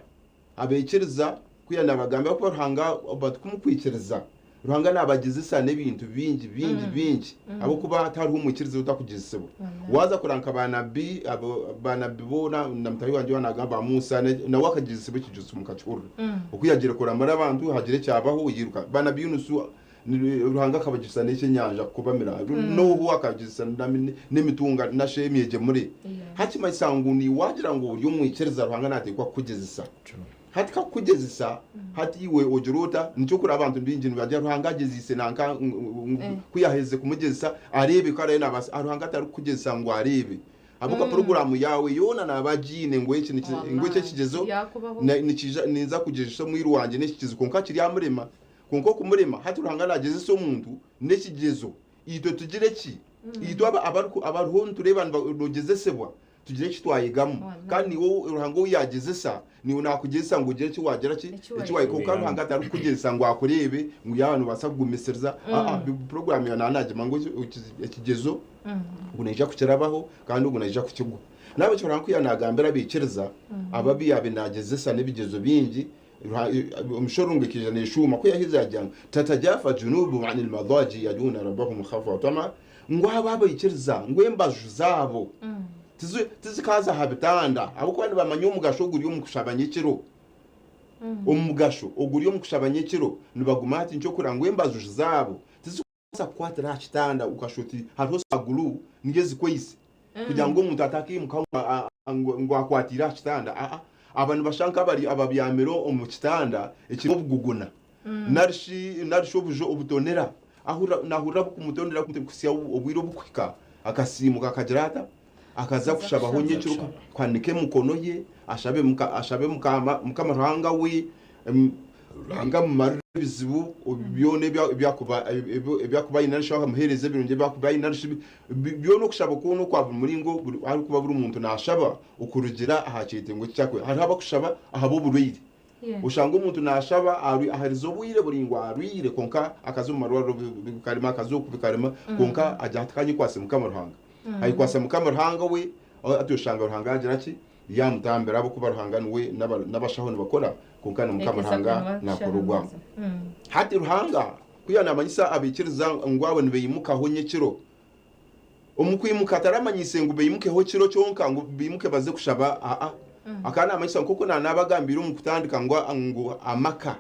abaikiriza ku yanabagambira kuba Ruhanga batikumkwikiriza, Ruhanga nabagizisa n'ebintu bingi bingi bingi ahabw'okuba tihariho omwikiriza otakugizisibwa. Waza kureba nka ba nabbi, ba nabbi boona na mutahi wangye owa nagamba ba Musa nawe akagizisibwa ekijuzo mukakihurira. Oku yagiire kuramura abantu hagira ekyabaho yairuka. Ba nabbi Yunusu Ruhanga akabagizisa n'ekyenyanja kubamira. Nohu akagizisa n'emitunga nashi emyegyemure. Hati kimanyisa ngu niiwe wagira ngu ori omwikiriza Ruhanga nateekwa kukugyezesa. Hati kakukugyezesa, hati iwe ogira ota? Nikyo okuri abantu baingi nibagira Ruhanga agyeziise nanka ku yaherize kumugyezesa areebe ku araabe nabaasa. Ruhanga tarikukugyezesa ngu areebe ahabw'okuba puroguraamu yaawe yoona naaba agiine ngu eki ngu eki ekigyezo nikiija ninza kugyezesa omwiru wangye n'eki kizibu kwonka kiryamurema. Kwonka okumurema hati Ruhanga nagyezesa omuntu n'ekigyezo itwe tugire ki? Itwe abariho nitureeba nogyezesebwa tugire eki twayegamu. Kandi niiwe Ruhanga ou yaagyezesa, niiwe naakugyezesa ngu ogire eki waagira ki? Eki waayega. Kwonka Ruhanga tarikukugyezesa ngu akureebe ngu yaaba noobaasa kugumisiriza. Aa, puroguraamu yaawe naaba naagimanya ngu ekigyezo ogu naija kukirabaho kandi ogu naija kukigwa. N'ahabw'ekyo Ruhanga ku yaaba naagambira abaikiriza abo abu yaabaire naagyezesa n'ebigyezo bingi, Omushorungu ekaija neeshuuma, ku yaaheza yaagira ngu, Tatajafa junubuhum anil madaji yaduuna rabbahum khawfa wa tama, ngu abo abaikiriza ngu embaju zaabo tizikaaza aha bitanda ahabw'okuba nibamanya omugasho oguri omu kushaba nyekiro. Omugasho oguri omu kushaba nyekiro nibaguma hati nikyo kureba ngu embaju zaabo Tizikubaasa kukwatira aha kitanda okashusha oti hariho super glue niyo ezikwaitse kugira ngu omuntu atakaimuka ngu akwatiire aha kitanda. Aa, aba nibashusha nk'abari ababyamire omu kitanda ekirimu obuguguna nari shi nari shi obuju obutonera. Ahurira naahurira burikumutondera kuhitsya obwire obukuhika akasiimuka akagira ata? Akaza kushabaho nyekiro kuhanika emikono ye ashabe ashabe Mukama Mukama Ruhanga we. Ruhanga amumarire ebizibu byona ebi arikuba ebi arikuba aine nari shi amuheereze ebirungi ebi arikuba aine nari shi byona okushaba kwona okwa buri muringo ahabw'okuba buri muntu naashaba okurugira aha kyetengo kye eki arikuba. Hariho abarikushaba ahabw'oburwaire. Oshanga omuntu naashaba aherize obwire buraingwa arwaire kwonka akaza omu marwariro bikarema, akaza oku bikarema kwonka agira ati ka nyekwatse Mukama Ruhanga. Ayekwatsa Mukama Ruhanga we atyo oshanga Ruhanga yaagira ki? Yaamutambira ahabw'okuba Ruhanga niwe n'abashaho nibakora, kwonka na Mukama Ruhanga naakora ogwabo. Hati Ruhanga ku yaanamanyisa abaikiriza ngu abo nibaimukaho nyekiro, omu kwimuka taramanyiise ngu baimukeho kiro kyonka ngu baimuke baze kushaba, aa. Akaba naamanyisa nk'oku naanabagambiire omu kutandika ngu amaka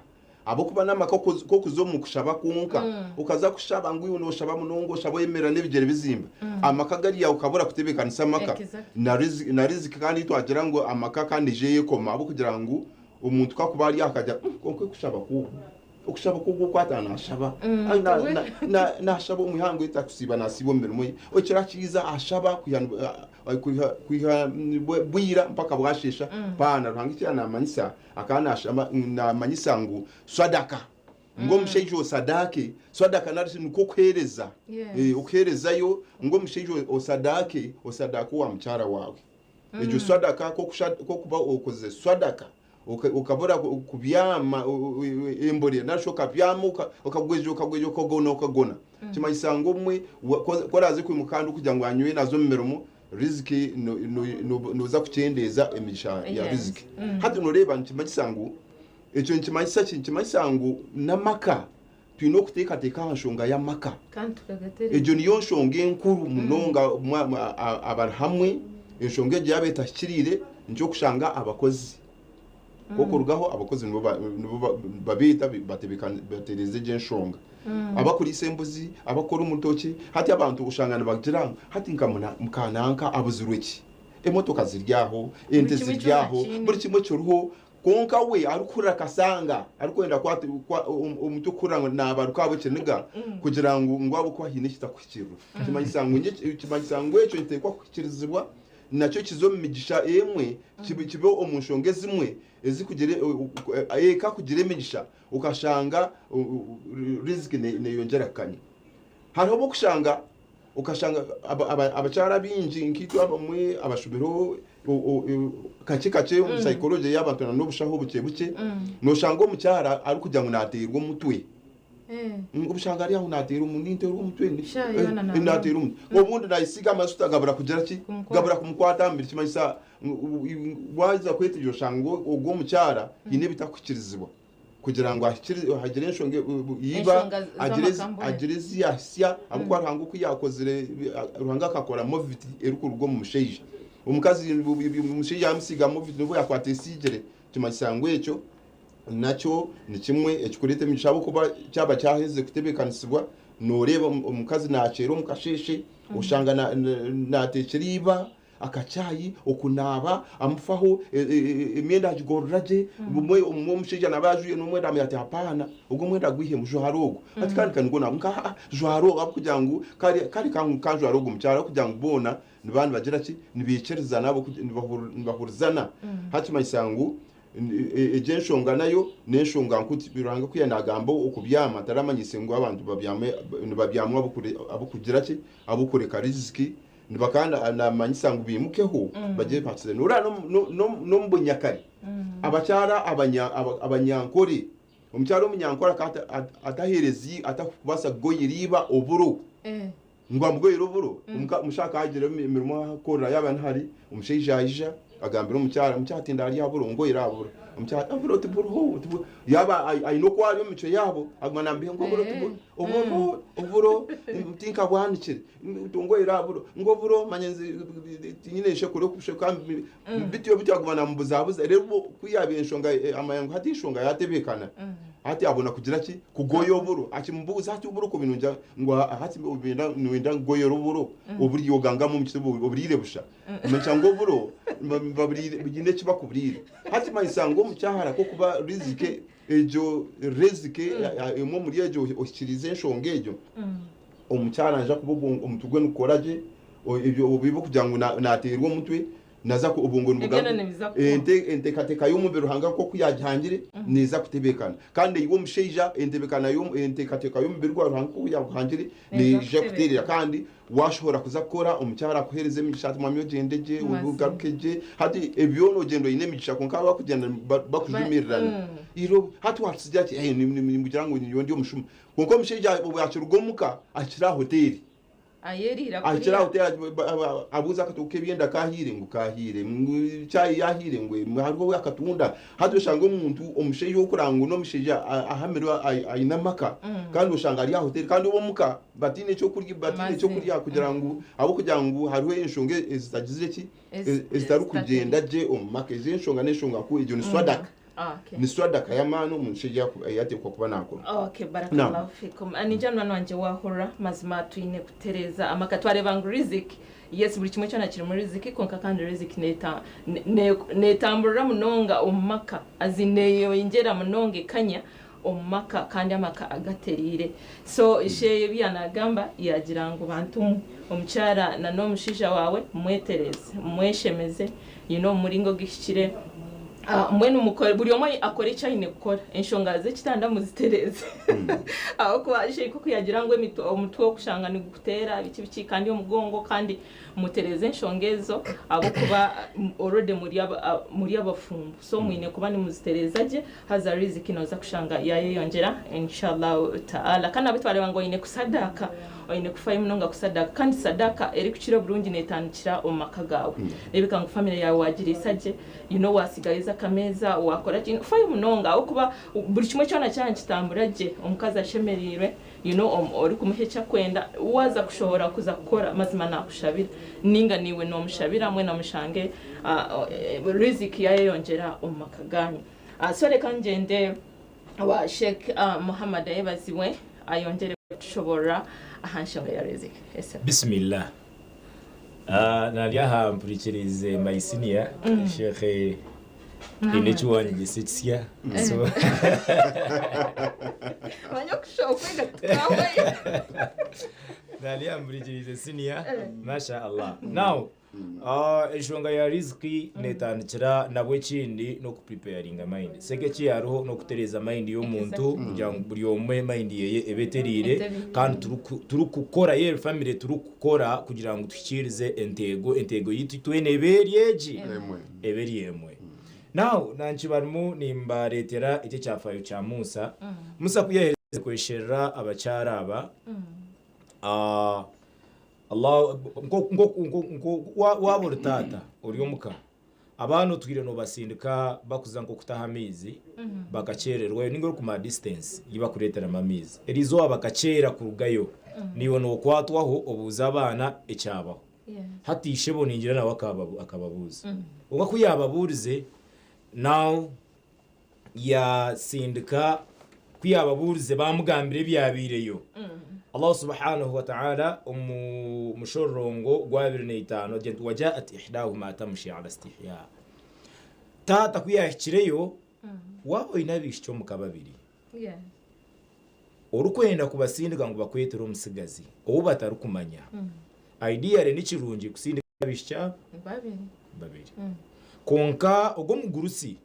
Ahabw'okuba n'amaka k'okuza omu kushaba kwonka, okaza kushaba ngu iwe nooshaba munonga, oshaba oyemerera n'ebigyere bizimba. Amaka gariya okabura kutebeekanisa amaka na riziki kandi twagira ngu amaka kandi neija eyekoma ahabw'okugira ngu omuntu ku akuba ari aho akagira ngu kwonka okushaba kw'ogu, okushaba kw'ogu oku ataaha naashaba, naashaba omu ihangwe tarikusiiba naasiiba omu mirimo ye, ekiro akiiza ashaba kwiha bwira mpaka bwasheesha, paana Ruhanga eki yaanamanyisa Akaba naamanyisa ngu swadaka, ngu omushaija osadaake, swadaka nari shi nikwo okuheereza, okuheerezayo, ngu omushaija osadaake, osadaake owa mukyara waawe. Egyo swadaka k'okuba okozire swadaka okabura kubyama emborera nari shi okabyama okagwejegyera okagwejegyera okagona okagona kimanyisa ngu obumwe ku oraaze kwimuka kandi kugira ngu anywe naza omu mirimo riziki noza kukyendeeza emigisha ya riziki. Hati noreeba nikimanyisa ngu ekyo nikimanyisa ki? Nikimanyisa ngu n'amaka Twine okuteekateeka aha nshonga y'amaka. Egyo niyo nshonga enkuru munonga abari hamwe. Enshonga egyo yaaba etahikiriire, nikyo okushanga abakozi. Nk'okurugaho abakozi nibo babeeta batereeza egyo enshonga. Abakuriisa embuzi, abakukora omu rutookye, hati abantu oshanga nibagira ngu hati nka mukananka abuzirwe ki? Emotoka ziri aho, ente ziri aho, buri kimwe kiriho. Kwonka we arikuhurira akasanga arikwenda omuntu okuhurira ngu naabaruka ahabw'ekiniga kugira ngu ngu ahabw'okuba haine ekitakuhikiirira. Kimanyisa ngu kimanyisa ngu ekyo nikiteekwa kuhikiirizibwa nakyo kize omu migisha emwe kibe omu nshonga ezimwe ezikugira eka kugira emigisha okashanga riziki neeyongyera kukanya. Hariho obu okushanga okashanga abakyara abaingi nkaitwe abamwe abashomireho kakye kakye omu psychology y'abantu na n'obushaho bukye bukye, noshanga omukyara arikugira ngu nateerwa omutwe. Oshanga ari aho nateerwa omu ninteerwa omutwe, nateerwa omutwe. Obundi nayesiiga amajuta gabura kugira ki? Gabura kumukwata aha mubiri kimanyisa waaza kwetegyereza oshanga ogwo omukyara haine ebitakuhikirizibwa. kugira ngu hagire enshonga iba agire ezi yahisya ahabw'okuba Ruhanga oku yakozire Ruhanga akakora moviti erikuruga omu mushaija omukazi omushaija yamusiiga moviti n'obu yakwata esiigire kimanyisa ngu ekyo nakyo ni kimwe ekikureeta emigisha ahabw'okuba kyaba kyaherize kutebeekanisibwa nooreeba omukazi naakyera omu kasheeshe oshanga naateekyera iba akacaayi, okunaaba, amufaho, emyenda agigorora gye, obumwe omushaija naaba yajwaire n'omwenda amugira ati hapaana, ogu omwenda gwihemu jwara ogu. Hati kandi ka nigwo naabu nka haa jwara ogu ahabw'okugira ngu kare kare kanjware ogu mukyara ahabw'okugira ngu boona nibaba nibagira ki, nibaikirizana nibahurizana. Hati kimanyisa ngu Egyo enshonga nayo n'enshonga nkuru. Ruhanga ku yaanagamba okubyama, taramanyise ngu abantu babyame nibabyama ahabw'okugira ki? Ahabw'okureka riziki. Bakaba naamanyisa ngu baimukeho bagye bakize. Noreeba n'omu bunyakare, abakyara abanyankore, omukyara omunyankore akaba ataheereza, atakubaasa kugoyera iba oburo. Ngu amugoyere oburo, omushaija akaba agira emirimo ahu arikukorera yaaba nihari, omushaija aija agambira omukyara, omukyara ati ndarya aha buro, ngoyere aha buro. Omukyara ati oburo tiburiho, yaaba aine oku ari omu micwe yaabo, aguma namubiha ngu oburo tiburiho, oburo, oburo tinkabwanikire, tungoyere aha buro, ngu oburo manya tinyine nshekure kubusheka, bityo bityo aguma namubuzabuza. Reero ku yaabaire enshonga amanya ngu hati enshonga yaatebeekana, hati abona kugira ki, kugoya oburo, akimubuuza ati oburo ku Ngu hati noyenda kugoyera oburo oburyo ogangamu omu kitebe oburiire busha. Kumanyisa ngu oburo bwine eki bakuburiire. Hati manyisa ngu omu kyahara k'okuba riziki egyo riziki emwe omuri egyo ohikiriize enshonga egyo, omukyara naija kuba omutwe gwe nigukora gye, ebyo ebirikugira ngu naateerwa omutwe Naza ku obwongo Ebyona nibugaruka nibiza kuhwa. ente entekateka y'omubiri Ruhanga nk'oku yagihangire neza kutebekana. Kandi naiwe omushaija entebekana y'omu entekateka y'omubiri gwa Ruhanga nk'oku yaguhangire Neeza neija kuterera kutebekana. kandi washohora kuza kukora omukyara akuhereze emigisha ati mwami ogyende gye Mazima. ogaruke gye hati ebyo nogyenda oine emigisha kwonka abakugyenda Ba bakujumirirana iro hati watusigira ki eh nimugira ngu nyowe ndi omushuma kwonka omushaija obu akiruga omuka akira aha hoteri Ayeriira Ahikire aho kuriya. abuuza akatogo k'ebyenda kahiire ngu kahiire ngu chai yahiire ngu hariho akatunda hati oshanga omuntu omushaija okuranga ngu n'omushaija ahamire aine amaka kandi oshanga ari aha hoteri kandi ab'omuka bataine ekyokurya bataine ekyokurya kugira ngu ahabw'okugira ngu hariho enshonga ezitagizire ki ezitarikugyenda gye omu maka ezo enshonga n'enshonga nkuru egyo ni swadaka. Okay. Ni swadaka y'amaani omuntu shi ei ateekwa kuba naakora. Okay, barakallahu fikum. Ningira munywani wangye waahurira, mazima twine kutereeza amaka. Twareeba ngu riziki, yes buri kimwe kyona kirimu riziki kwonka kandi riziki neeta ne neetamburira munonga omu maka as in neeyongyera munonga ekanya omu maka kandi amaka agatereire. So ishe ebi yaanagamba yaagira ngu bantu mwe, omukyara na n'omushaija waawe mwetereeze, mweshemeze, you know, omu muringo oguhikire. Mbwenu mukore buri omwe akore eki aine kukora enshonga z'ekitanda muzitereeze ahabw'okuba Sheikh ku yagira ngu emitwe omutwe okushanga nigukuteera biki biki kandi omugongo kandi mutereeze enshonga ezo ahabw'okuba already muri aba muri abafumbo so mwine kuba nimuzitereeza gye haza riziki nooza kushanga yaayeyongyera inshallah ta'ala kandi nabwe twareeba ngu oine kusadaaka Oine kufayo munonga kusadaka kandi sadaka erikukira oburungi netandikira omu maka gaawe. Rebeka ngu family yaawe wagiriisa gye, you know wasigayo akameeza, wakora ki, fayo munonga ahabw'okuba buri kimwe kyona kyaba nikitambura gye, omukazi ashemereirwe, you know orikumuha eki akwenda, waaza kushohora kuza kukora mazima nakushabira ninga naiwe nomushabira mbwenu omushange riziki yayeyongyera omu maka gaanyu. So reka ngyende Owa Sheikh Muhammad ayebazibwe ayongyere kutushoborora aha nshonga ya riziki. Yes sir. Bismillah. Nari aha mpurikiriize my senior Sheikh haine eki wanyegyesa ekisya so Manya okwega tikahwayo. Nari aha mpurikiriize senior Masha Allah. Now Enshonga ya riziki netandikira nabwo ekindi n'okupreparinga mind. Seke eki hariho n'okutereeza mind y'omuntu kugira ngu buri omwe mind yeye ebe etereire kandi turikukora yewe family turikukora kugira ngu tuhikiirize entego, entego yaitu twena ebe eri egi, ebe eri emwe. Now nankye barimu nimbareetera eki ekyafaayo kya Musa. Musa ku yaaherize kwesherera abakyara aba, Allah, waaba ori taata ori omuka, abaana otwire noobasindika bakuza nk'okutaha amaizi bakakyererwayo ninga orikumara distance ei bakureeteramu amaizi. Eriizooba bakakyera kurugayo, naiwe nookwatwaho obuuze abaana ekyabaho. Hati ishebo ningira nawe akababuuza. Kwonka ku yaababuurize, now Yaasindika ku yaababuurize baamugambira ebyabaireyo. Allah subhanahu wa ta'ala omu mushororongo gwa 25 agira nti wajaat ihdahuma tamshi ala istihya. Taata ku yaahikireyo, waaba oine abaishiki omuka babiri, orikwenda kubasindika ngu bakwetere omutsigazi ou batarikumanya, ideally ni kirungi kusindika abaishiki abo babiri. Kwonka ogwo omugurusi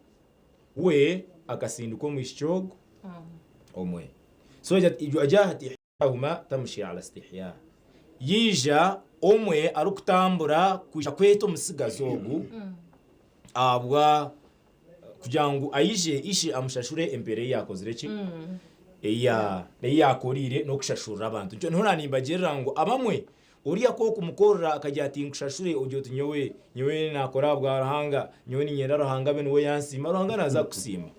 We akasindika omwishiki ogu omwe. So wajahat ihdahuma tamshi ala istihya. Yaija omwe arikutambura kwija kweta omutsigazi ogu ahabwa kugira ngu aije ishe amushashure empeera ei yaakozire ki? Ei yaakoreire n'okushashurira abantu. Nikyo niho naanimbagirira ngu abamwe Oriya ku okumukorera akagira ati nkushashure ogira oti nyowe nyowe nakora ahabwa Ruhanga nyowe ninyenda Ruhanga abe niwe yansiima Ruhanga naza kukusiima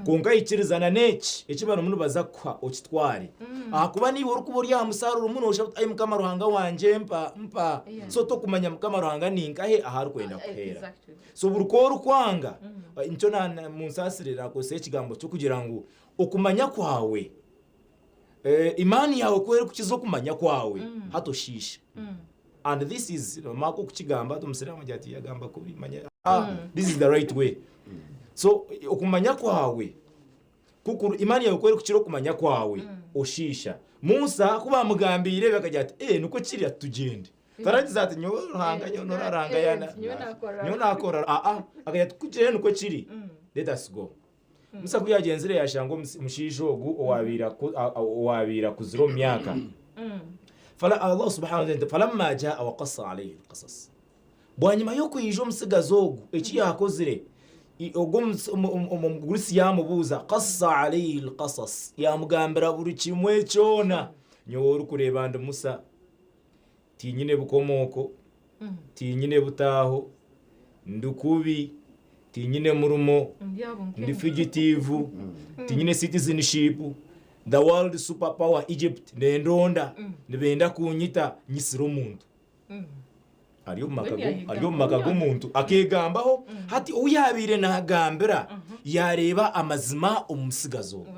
kwonka ikirizana n'eki eki barimu nibaza kukuha okitware ahakuba naiwe orikuba ori aha musaruro muno noshaba oti ai mukama Ruhanga wangye mpa mpa so tokumanya mukama Ruhanga ninkahe ahu arikwenda kukuheera so buri ku orikwanga nikyo munsaasire nakozesa ekigambo ky'okugira ngu okumanya kwawe Imaani yaawe ku erikukiza okumanya kwawe, hati oshiisha. And this is, Mark okukigamba hati omusiraamu agira ati yagamba kubi, manya, ah, this is the right way. So okumanya kwawe, kukuru, imaani yaawe ku erikukira okumanya kwawe, oshiisha. Musa ku baamugambiire ebyo akagira ati, eh, nikwo kiri ati tugyende. Taragize ati nyowe Ruhanga nyowe noraranga yana, nyowe nakora, aa, akagira ati ku kiri nikwo kiri, let us go. Musa ku yaagyenzire yaashanga omushaija ogu owaabaire akuzire omu myaka. Allah subhanahu wa ta'ala falamma jaa wa qassa alayhi alqasas. Bwanyima y'okwija omutsigazi ogu eki yaakozire, ogwo omugurusi yaamubuuza qassa alayhi alqasas, yaamugambira buri kimwe kyona. Nyowe orikureeba ndi Musa, tinyine bukomooko, tinyine butaaho, ndi kubi, tinyine murimo, ndi fugitivu, tinyine citizenship, the world super power Egypt nendonda, nibenda kunyita nyitsire omuntu. Ari omu maka ari omu maka g'omuntu akeegambaho, hati ou yaabaire naagambira yaareeba amazima omu mutsigazi ogwo.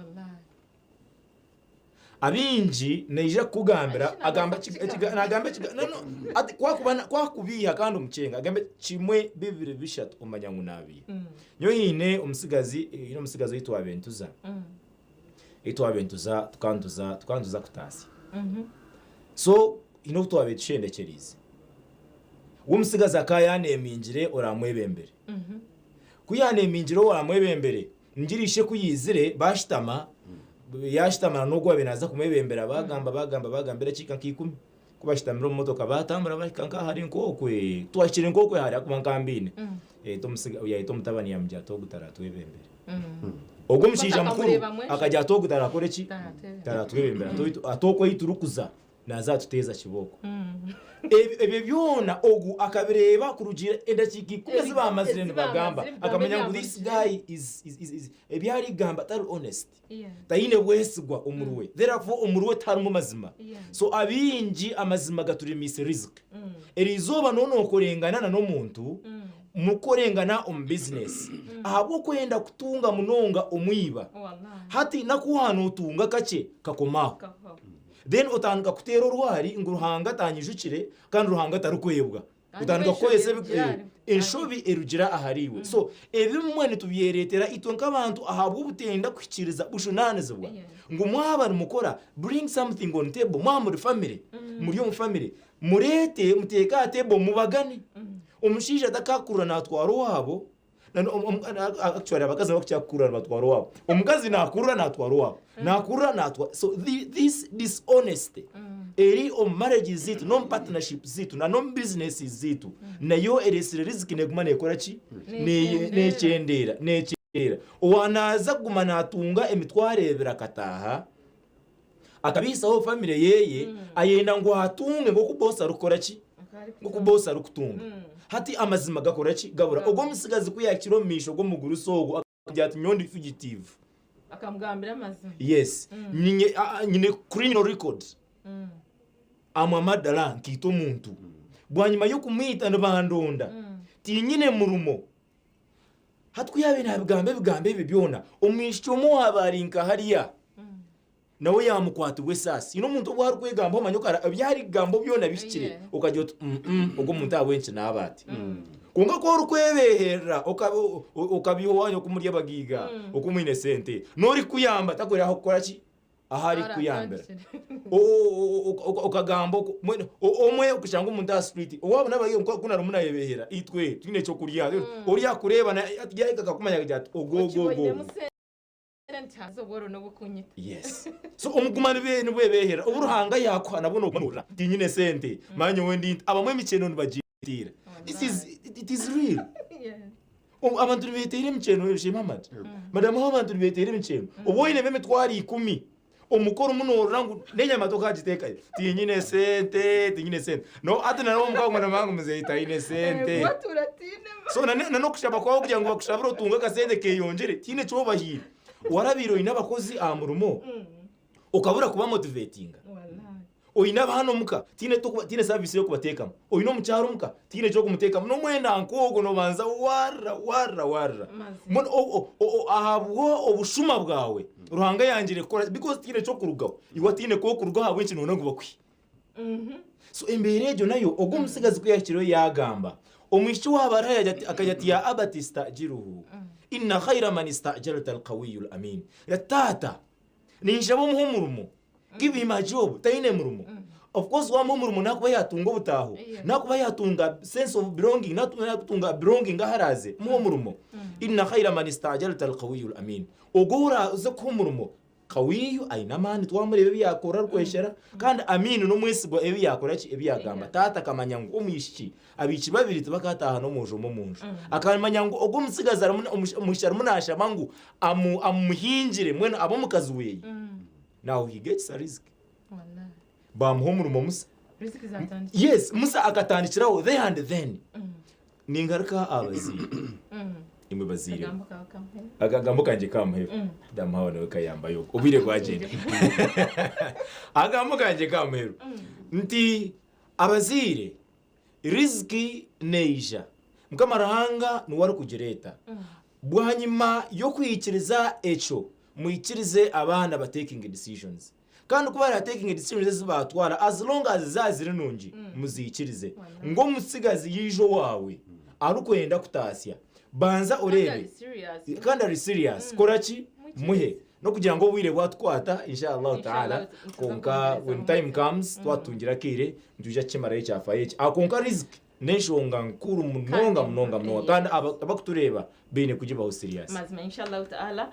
Abaingi naija kukugambira agamba nagamba no no ati kwakuba kwakubiiha kandi omukyenga agambe kimwe bibiri bishatu omanya ngu nabiiha. Nyowe haine omutsigazi haine omutsigazi ou twabaire nituza ei twabaire nituza tukaba nituza tukaba nituza kutaasya. So haine obu twabaire tushendekyereize, we omutsigazi akaba yanemingire oraamwebembere. Ku yaaneemingire owaamwebembere, ngira ishe ku yaizire baashutama, yaashutama na n'ogwo owaabaire naaza kumwebembera baagamba baagamba baagamba edakiika nka ikumi. Ku baashutamire omu motoka baatambura baahika nk'ahari nk'okwe, twahikire nk'okwe hare ahakuba nkambaine. Yaayeta omutsiga yaayeta omutabani yaamugira ati ogu taratwebembere. Ogwo omushaija mukuru akagira ati ogu tarakore ki? Taratwebembere ati okwo ahu turikuza Naaza atuteeza kibooko. Ebyo byona ogu akabireeba kurugiirira endakiika ikumi ezi baamazire nibagamba, akamanya ngu this guy is, is, is, is, ebi arikugamba tari honest. Taine bwesigwa omuriwe. Therefore omuriwe tiharimu mazima. So abaingi amazima gaturemiise riziki. Eriizooba nooba nookorengana na n'omuntu, mukorengana omu bizinesi ahabw'okwenda kutunga munonga omwiba. Hati naku waaba nootunga kakye kakoma aho. Then otandika kuteera orwari ngu Ruhanga tanyijukire kandi Ruhanga tarikwebwa. Kandi Otandika enshobi kukozesa ebi- erugira eh, ahari- enshobi erugira ahari iwe. So ebimwe nitubyereetera itwe nk'abantu ahabw'obutenda kuhikiiriza bujunaanizibwa. Yeah. Ngu mwaba nimukora bring something on table mwaba muri family muri omu family mureete muteeke aha table mubagane. Omushaija takakurura naatwara owaabo Actually abakazi nibo bakukira kukurura nibatwara owaabo. Omukazi nakurura natwara owaabo. Nakurura natwara so this dishonesty eri omu marriages zaitu n'omu partnerships zaitu na n'omu businesses zaitu nayo eresire riziki neguma nekora ki? Nekyendeera nekyendeera. Owa naza kuguma natunga emitwaro ebiri akataaha akabiisaho family yeye ayenda ngu atunge nk'oku boss arikukora ki? Nk'oku boss arikutunga. Hati amazima gakora ki? Gabura. Ogwo omutsigazi ku yaahikire omu maisho g'omugurusi ogwo akagira ati nyowe ndi fugitive. Akamugambira amazima. Yes. Nyine nyine criminal record. Amwe amadara nkaita omuntu. Bwanyima y'okumwita nibandonda. Tinyine murimo. Hati ku yaabaire naabigamba ebigambo ebyo byona, omwishiki omwe owaabaire ari nka hariya nawe yaamukwatibwa esaasi. Haine omuntu obu arikwegambaho omanya okara ebi arikugamba byona bihikire, okagira oti mm ogu omuntu ahabw'enki naaba ati. Kwonka ku orikwebeeherera okabiiha owaanyu oku muri abagaiga, oku mwine sente, n'orikukuyamba takureeba ahu kukora ki? Ahu arikukuyambira. Okagamba oku mbwenu omwe okashanga omuntu aha street owaabo n'abayiga ku narimu nayebeehera itwe twine ekyokurya oriya akureeba yaahika akakumanya akagira ati ogu ogu ogu ogu. Yes. So omuguma nibwebeehera obu Ruhanga yaakuha nabwo nooguma noorira tinyine sente manya nyowe ndi nta abamwe emikyeno nibagyeteera. This is it is real. Obu abantu nibeteera emikyeno Sheema Ahmad. Madamu aho abantu nibeteera emikyeno. Obu oinemu emitwaro ikumi omukoro omu noorora ngu n'enyama tokagiteekayo. Tinyine sente, tinyine sente. No hati na n'omuka ngu namanya ngu muzeeyi taine sente. So na na n'okushaba kwawe kugira ngu bakushabire otunge akasente keyongyere tihaine eki obahaire. Warabaire oine abakozi aha murimo okabura kubamotivetinga. Oine abaana omuka tihaine tokuba tihaine service y'okubateekamu. Oine omukyara omuka tihaine eky'okumuteekamu. N'omwenda nk'ogwo noobanza waarira waarira waarira. Mbwenu o- o- o- ahabwa obushuma bwawe Ruhanga ayangire kukora because tihaine ky'okurugaho. Iwe tihaine k'okurugaho ahabw'enki nooyenda ngu bakuhe. So embeera egyo nayo ogwo omutsigazi ku yaahikireyo yaagamba omwishiki waaba ariho yaagira ati akagira ati ya abati istajiruhu inna khaira man istajarta alqawiyu alamin. Taata ninshaba omuhe omurimo Give him a job, taine murimo. Of course wamuha omurimo nakuba yatunga obutaaho, nakuba yatunga sense of belonging, nakutunga belonging ahu araaze, muhe omurimo. Inna khaira man istajarta alqawiyu alamin. Ogwo ou oraaze kuha omurimo, qawiyu aine amaani twamureeba ebi yaakora arikweshera, kandi amin n'omwesigwa ebi yaakora ki, ebi yaagamba. Taata akamanya ngu omwishiki, abaishiki babiri tibakaataaha n'omwojo omwe omu nju. Akamanya ngu ogwo omutsigazi arimu, omwishiki arimu naashaba ngu amuhingire mbwenu abe omukazi weeye. Nahuhiga ekisa riziki. Wallahi. Bamuha omurimo Musa. Riziki zatandikira. Yes, Musa akatandikiraho there and then. Ningaruka aha bazaire. Imwe bazaire. Akagambo kawe kamuheru. Akagambo kangye kamuheru. Ndamuhaho nawe kayambayo. Obwire bwagyenda. Akagambo kangye kamuheru. Nti abazaire riziki neija. Mukama Ruhanga niwe arikugireeta. Bwanyima y'okwikiriza ekyo, mwikirize abaana batekinge decisions. Kandi ku baratekinge decisions ezi baatwara as long as zaaba ziri nungi, muziikirize. Ngu omutsigazi yaija owaawe arikwenda kutaasya, banza oreebe kandi ari serious, kora ki? Muhe. N'okugira ngu obwire bwatukwata insha Allahu Ta'ala, kwonka when time comes twatutungira akaire nitwija kukimarayo ekyafaayo eki. Kwonka riziki. N'enshonga nkuru munonga munonga munonga kandi abakutureeba baine kugibaho serious. Mazima inshallah ta'ala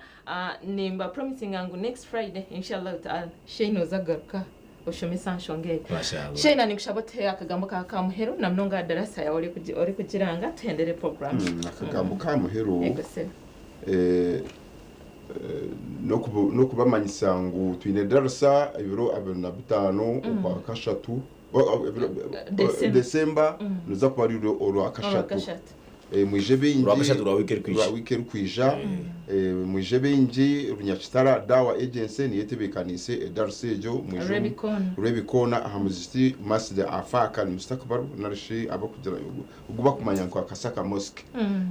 nimba promisinga ngu next Friday inshallah ta'ala Sheina oza kugaruka oshomese aha nshonga egi. Mashallah. Sheina ninkushaba otuhe akagambo kawe ka muheru na munonga aha darasa yawe orikugiranga tuhendere program. Akagambo ka muheru Yego sebo. N'okubamanyisa ngu twine darasa ebiro 25 okwa kashatu December niruza kuba ruri orwakashatu mwije baingi Orwakashatu rwa wiiki erikwija. Rwa wiiki erikwija mwije baingi Runyakitara Dawa Agency niyo etebeekaniise edarasa egyo mwije Rwebikoona. Rwebikoona aha muzigiti Masjid Afaq Al Mustakbar narishi abakugira ogu bakumanya nka Kasaka Mosque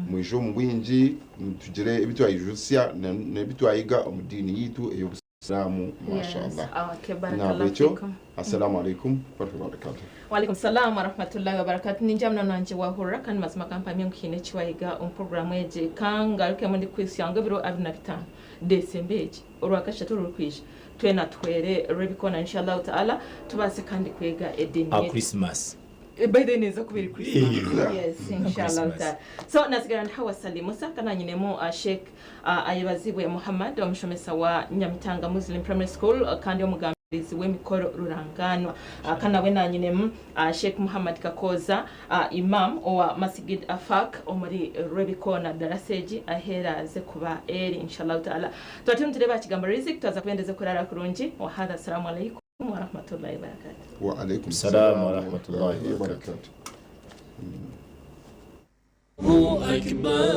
mwije omu bwingi tugire ebi twaijutsya n'ebi twayiga omu diini yaitu ey'obusi Salaamu mashallah. Okay, barakallahu Nahabwekyo fikum. Assalamu alaikum warahmatullahi wabarakatuh. Walaikum salaam warahmatullahi wabarakatuh. Ningira munywani wangye wahurira kandi mazima kampamye ngu haine eki wayiga omu puroguraamu egi. Kangarukemu ndikwijutsya ngu ebiro 25 Desemba egi, orwakashatu orurikwija, twena tuhwere Rwebikoona inshallah ta'ala tubaase kandi kwega ediini Aha yaitu. Christmas. By the way neeza kuba eri Christmas. Yeah. Yes, inshallah Christmas. ta'ala. So nasigara ndi Hawa Sali Musa kandi anyinemu Sheikh Ayebazibwe Muhammad omushomesa wa Nyamitanga Muslim Primary School kandi omugambirizi w'emikoro rurangaanwa. Kandi nabwe nanyinemu Sheikh Muhammad Kakooza Imam owa Masigid Afaq omuri Rwebikoona darasa egi ahu eraaze kuba eri inshallah ta'ala. Twaba turimu nitureeba aha kigambo Rizik twaza kubendeza okuraara kurungi. Wa hadha Assalamu alaikum wa rahmatullahi wa barakatuh. Wa alaikum Salaam wa salaam rahmatullahi wa wa barakatuh. barakatuh.